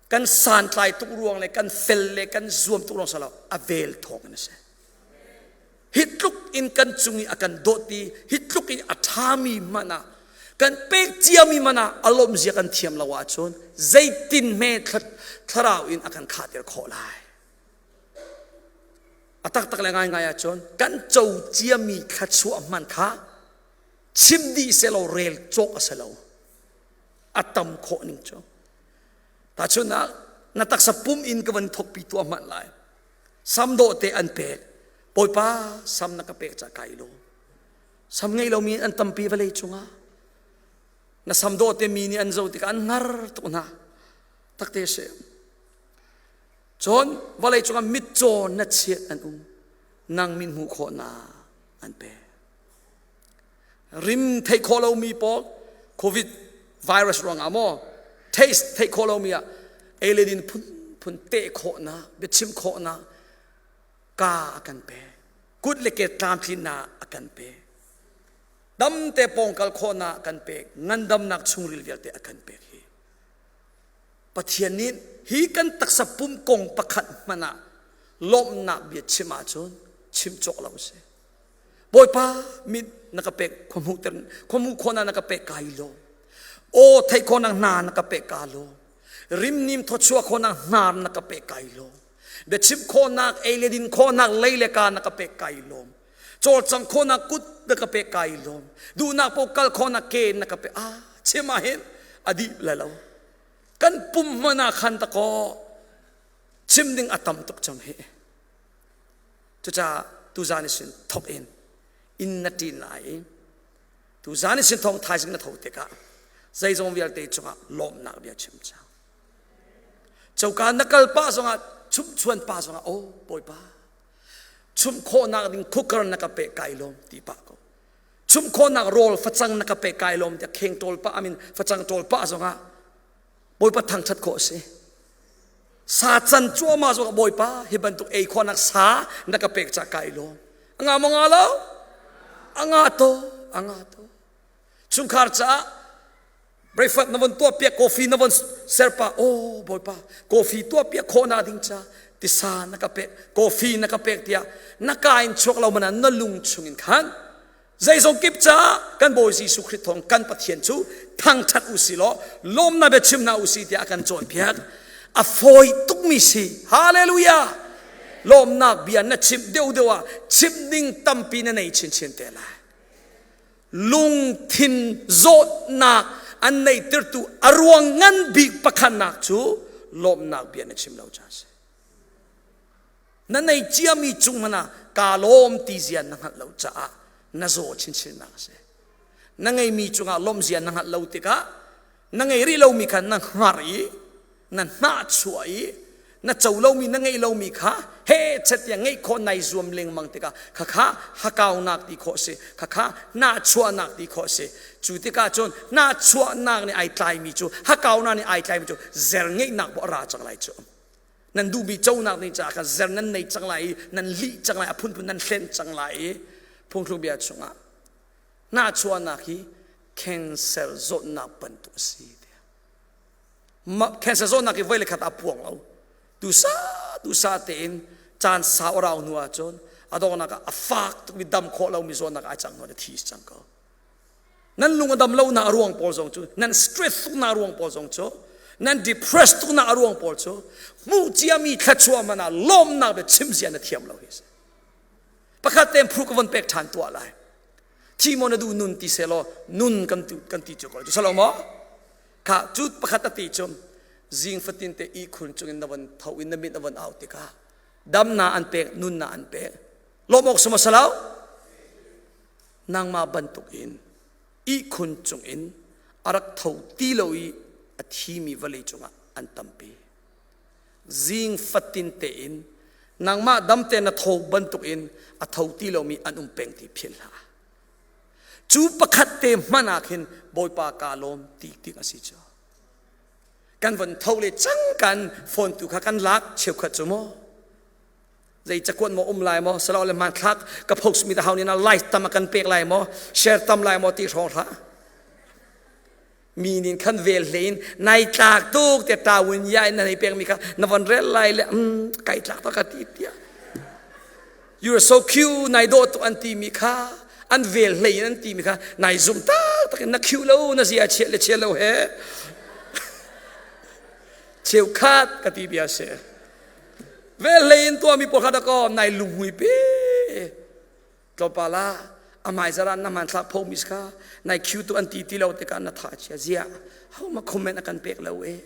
kan santlai tuk ruang le kan fel le kan zuam tuk ruang salo a vel thawng in a si. Hi tluk in kan cung i a kan dawt i hi tluk in a ṭhami hmanh ah kan pek ciami hmanh ah a lawmzia kan thiam lo ahcun zeitin hme thlarau in a kan khahter khawh lai. A taktak le ngaingai ahcun kan co ciami thluachuah hmanh kha chim dih selaw rel cawk a si lo. A tam khawh ning cu. Tahchunhnak na taksa pum in ka van thokpi tuah hmanh lai. Sam dawh te an pek. Bawipa sam na ka pek ca kai lo. Sam ngei lomi an tampi vawlei cungah. Na sam dawh te mi nih an zo tikah an hngar tuk hna. Takte si. Cun vawlei cungah mitcaw na chiat an um. Nang min hmuh khawhnak an pek. Rim theih khawh lomi pawl COVID virus ruangah maw taste theih khawh lomi ah ei le din phunphun teh khawhnak biachim khawhnak ka a kan pe kut le ke tlamtlinnak a kan pe damte pawngkal khawhnak a kan pek ngandamnak chungril vialte a kan pek hi Pathian nih hi kan taksa pum kong pakhat hmanh ah lawmhnak bia chim ahcun chim cawk lo si Bawipa mit na ka pek khua hmuh ter khua hmuh khawhnak na ka pek kai lo aw theih khawhnak hna na ka pek ka lo rimnim thawchuah khawhnak hnar na ka pek kai lo biachim khawhnak ei le din khawhnak lei le ka na ka pek kai lom cawlcang khawhnak kut na ka pek kai lom duhnak po kal khawhnak ke na ka pek ah chim ah hin a dih le lo kan pum hmana khan ta ko chim ding a tam tuk cang hi Cucaah tuzan i sin thok in inn na ṭin lai i tuzan i sin thong thaizing na tho tikah zeizong vialte cungah lawmhnak bia chim cang. Coka na kal pah zongah chumhchuan pa zongah aw Bawipa chumh khawhnak ding cooker na ka pek kai lawm ti pah ko. Chumh khawhnak rawl facang na ka pek kai lawm tiah kheng ṭawl pah amin facang ṭawl pah zongah Bawipa thangṭhat khawh a si. Sa can cuahmah zong Bawipa hi bantuk ei khawhnak sa na ka pek ca kai lawm. A nga maw nga lo? A nga to, a nga to. Chungkhar caah breakfast na von tuah piak, coffee na von ser pa, oh Bawipa, coffee tuah piak khawhnak ding ca tisa na ka pek, coffee na ka pek tiah na ka in chuak lo mana na lung chungin khan Zeizong kip caah kan Bawi Jesuh Khrih thawng kan Pathian cu thangṭhat u si law lawmnak biachim hna u si tiah a kan cawnpiak. A fawi tukmi si. Hallelujah! Lawmnak bia na chimh deuhdeuh ah chimh ding tampi na nei chinchin te lai. Lungthin zawtnak an neihtertu a ruang ngan bik pakhatnak cu lawmnak bia na chim lo caah a si. Na nei ciami cung hmanh ah kaa lawm ti zia na hngalh lo caah na zaw chinchinnak a si. Na ngeimi cungah lawmh zia na hngalh lo tikah na ngei rih lomi kha na hngar i na hnahchuah i na co lomi na ngeih lomi kha he chet tiah ngeih khawh nai zuam lengmang tikah khakha hakaunak ti khawh si khakha hnahchuahnak ti khawh si cu tikah cun hnahchuahnak nih ai tlaimi cu hakaunak nih ai tlaimi cu zer ngeihnak pawh a ra cang lai cu nan duhmi conak ding caah khan zer nan nei cang lai i nan lih cang lai a phunphun nan hlen cang lai i phungthluk bia chungah hnahchuahnak hi cancer zawtnak bantuk a si tiah cancer zawtnak hi voi le khat a puang lo tusa tusa tein caan sau a rau hnu ahcun a donghnak ah a fak tukmi dam khawh lomi zawtnak ai cang hnu ah thi cang ko Nan lung a dam lonak a ruang pawl zong cu nan stress tuknak a ruang pawl zong cu nan depressed tuknak a ruang pawl cu hmuh ciami thluachuah man ah lawmnak bia chim zia na thiam lo hi si. Pakhat tein phu ka von pek ṭhan tuah lai. Thi maw na duh nun ti selaw nun kan tu kan ti cu ko cu salo maw? Kha cu pakhat a ti cu zing fatin te ihkhun cungin na von tho in na mit na von au tikah damna an pek nunna an pek lawm awk sama salau nangmah bantukin ihkhun cungin a rak tho ti lo i a thimi vawlei cungah an tampi. Zing fatin tein Nangmah damte na tho bantuk in a tho ti lomi an um peng ti philh hlah. Cu pakhat te hmanh ah khin Bawipa kaa lawm ti tik a si cu. Kan von tho le cang kan phone tu kha kan lak cheukhat cu maw zei cakuat maw um lai maw salo le hmanthlak ka post mi ta hau ni na like tam a kan pek lai maw share tam lai maw ti hrawng hlah mi nin khan vel hlein nai tlak tuk te tawun ya in na nei pek mi kha na von rel lai le um kai tlak to ka ti tia you are so cute nai dawh tuk an ti mi kha an vel hlei in an ti mi kha nai zum tak tak in na cute lo na zia chiat le chiat lo he cheukhat ka ti bia se vel hlei in tua mi pawl kha da ko nai lungmui pe tlawmpal ah amai zara na hmanthlak pho mi kha nai khiu tu an ti ti lo tikah na tha chia zia ho ma comment a kan pek lo e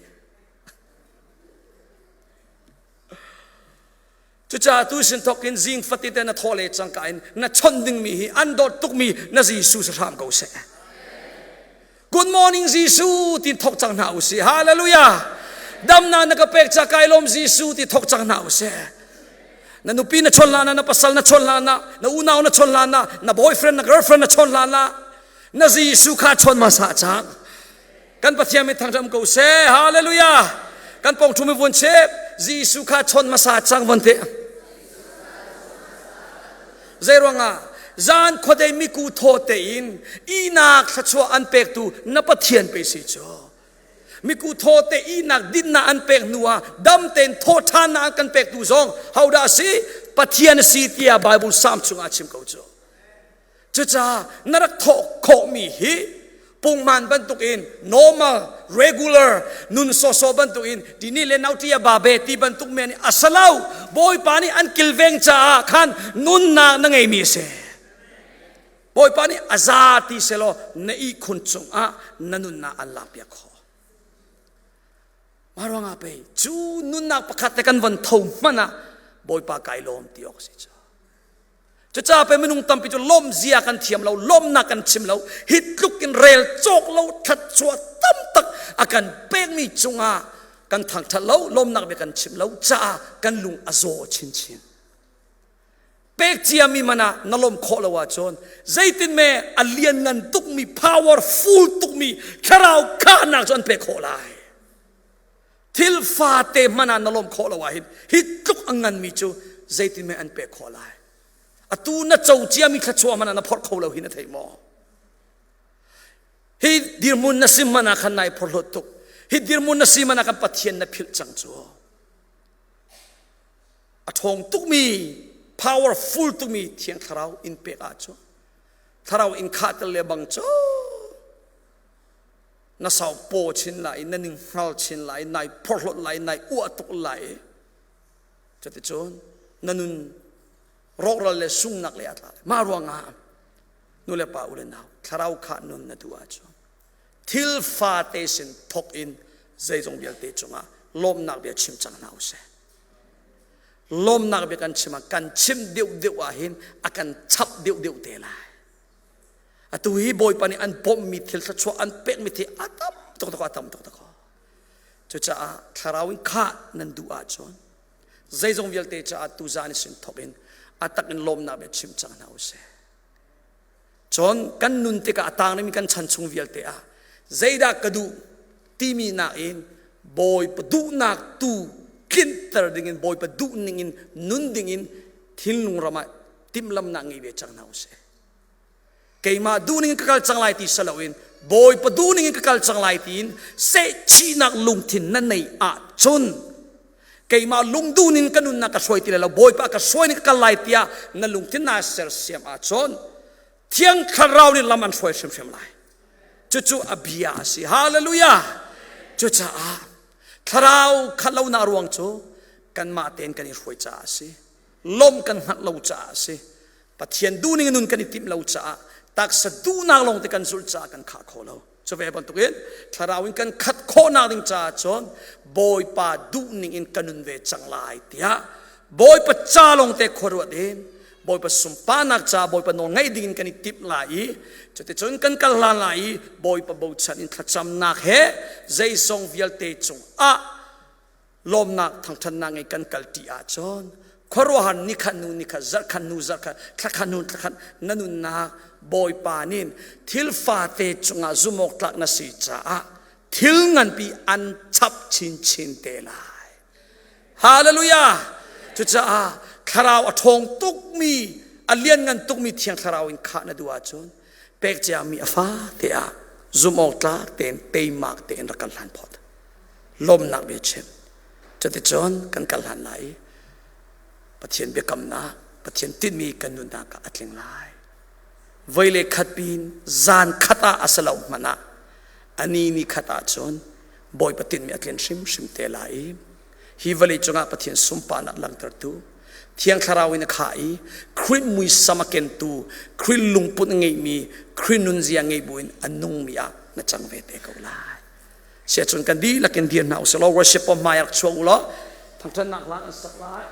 Cucaah tu sin thawk in zing fatite na thaw le cangka in na chawnh dingmi hi an dawt tukmi na Jesuh si hram ko seh. Good morning Jesuh ti thawk cang hna usih. Hallelujah. Damnak na ka pek ca kai lawm Jesuh ti thawk cang hna usih. Na nupi na chawn hlan na pasal na chawn hlan na unau na chawn hlan na boyfriend na girlfriend na chawn hlan na Jesuh kha chawn hmasa cang. Kan Pathian min thangṭam ko seh. Hallelujah. Kan pong ṭhum i vun chep. Jesuh kha chawn hmasa cang von te. Zei ruangah zan khuadei miku thaw tein ihnak thluachuah an pektu na Pathian pe si cu. Miku thaw te ihnak dinnak an pek hnu ah dam tein thaw ṭhannak an kan pektu zong hodah a si? Pathian a si tiah Bible Psalm chungah a chim ko cu. Cucaah na rak thawh khawhmi hi pungman bantukin normal regular nun sawsawh bantukin tini le nauti a babe ti bantuk men a salo Bawipa nih an kilveng caah khan nunnak na ngeimi a si. Bawipa nih a za ti selaw na ihkhun cungah na nunnak an lakpiak khawh. Mah ruangah pei cu nunnak pakhat te kan von tho hmanh ah Bawipa kai lawm ti awk si cu. Cucaah pe minung tampi cu lawmzia kan thiam lo, lawmnak kan chim lo. Hi tluk in rel cawk lo thluachuah tam tak a kan pekmi cungah kan thangṭhat lo, lawmnak bia kan chim lo caah kan lung a zaw chinchin. Pek ciami man ah na lawm khawh lo ahcun zeitin me a lianngan tukmi powerful tukmi thlarau khahnak cu an pek khawh lai. Thil fate hmanh ah na lawm khawh lo ah hin hi tluk a nganmi cu zeitin meh an pek khawh lai? Atu na co ciami thluachuah hmanh ah na phorh kho lo hi na thei maw? Hi dirhmun na si hmanh ah khan nai phorhlawt tuk. Hi dirhmun na si hmanh ah khan Pathian na philh cang cu. A ṭhawng tukmi, powerful tukmi Thiang Thlarau in pek ahcun Thlarau in khah tel le bang cu na sau paw chin lai na ning hngal chin lai nai phorhlawt lai nai uah tuk lai cuticun na nun rawkral le sungnak le a tla mah ruangah nu le pa u le nau thlarau kha nun na duh ahcun thil fate sin thok in zeizong vialte cungah lawmnak bia chim cang hna usih lawmnak bia kan chim ah kan chim deuh deuh ah hin a kan chap deuh deuh te lai Atu hi Bawipa nih an bawmhmi thil thluachuah an pekmi thil a tam tuk tuk a tam tuk tuk. Cucaah thlarau in khah nan duh ahcun zeizong vialte caah tuzaan i sin thawk in a tak in lawmnak bia chim cang hna usih. Cun kan nun tikah a tang dingmi kan chan chung vialte ah zeidah ka duh timi nakin Bawipa duhnak tu tlinter dingin Bawipa duh ningin nun dingin thinlung ram ah timhlamnak ngei ve cang hna usih. Keimah duhning in ka kal cang lai ti si loin Bawipa duhning in ka kal cang lai tiin sehchihnak lungthin na nei ahcun keimah lungduh ning ka nunnak ka hruai ti lai lo Bawipa ka hruai ning ka kal lai tiah na lungthin naa sersiam ahcun Thiang Thlarau nih lam an hruai hrimhrim lai. Cucu a bia a si. Hallelujah! Cucaah Thlarau khat lonak ruang cu kanmah tein kan i hruai caah a si. Lawmh kan hngalh lo caah a si. Pathian duhning in nun kan i timh lo caah taksa duhnak lawng te kan zulh caah kan khah kho lo. Cu ve bantukin thlarau in kan khat khawhnak ding caah cun Bawipa duhning in ka nun ve cang lai tiah Bawipa ca lawng te khuaruat in Bawipa sunparnak caah Bawipa nawl ngaih ding in kan i timh lai i cuticun kan kal hlan lai i Bawipa bochan in thlacamnak he zeizong vialte cungah lawmnak thangṭhatnak ngei kan kal ṭi ahcun. Khuaruahhar nikhat hnu nikhat, zarhkhat hnu zarhkhat, thlakhat hnu thlakhat na nunnak Bawipa nih thil fate cungah zumawk tlak na si caah thil nganpi an chap chinchin te lai. Hallelujah! Cucaah thlarau a ṭhawng tukmi, a lianngan tukmi Thiang Thlarau in khah na duh ahcun pek ciami a fate ah zumh awk tlak tein teimak tein rak kal hlan phawt. Lawmnak bia chim. Cuticun kan kal hlan lai i Pathian biakamnak, Pathian tinhmi kan nunnak ah a tling lai. Voi le khat pin zan khat ah a si lo hmanh ah a ni ni khat ah cun Bawipa tinhmi a tlin hrimhrim te lai i hi vawlei cungah Pathian sunparnak langhtertu Thiang Thlarau in a khah i Khrih muisam a kentu Khrih lungput a ngeimi Khrih nunzia ngei buin a nungmi ah na cang ve te ko lai. Siacun kan dihlak in dir hna usih law worship hmai rak chuak u law thangṭhatnak hla kan sak lai.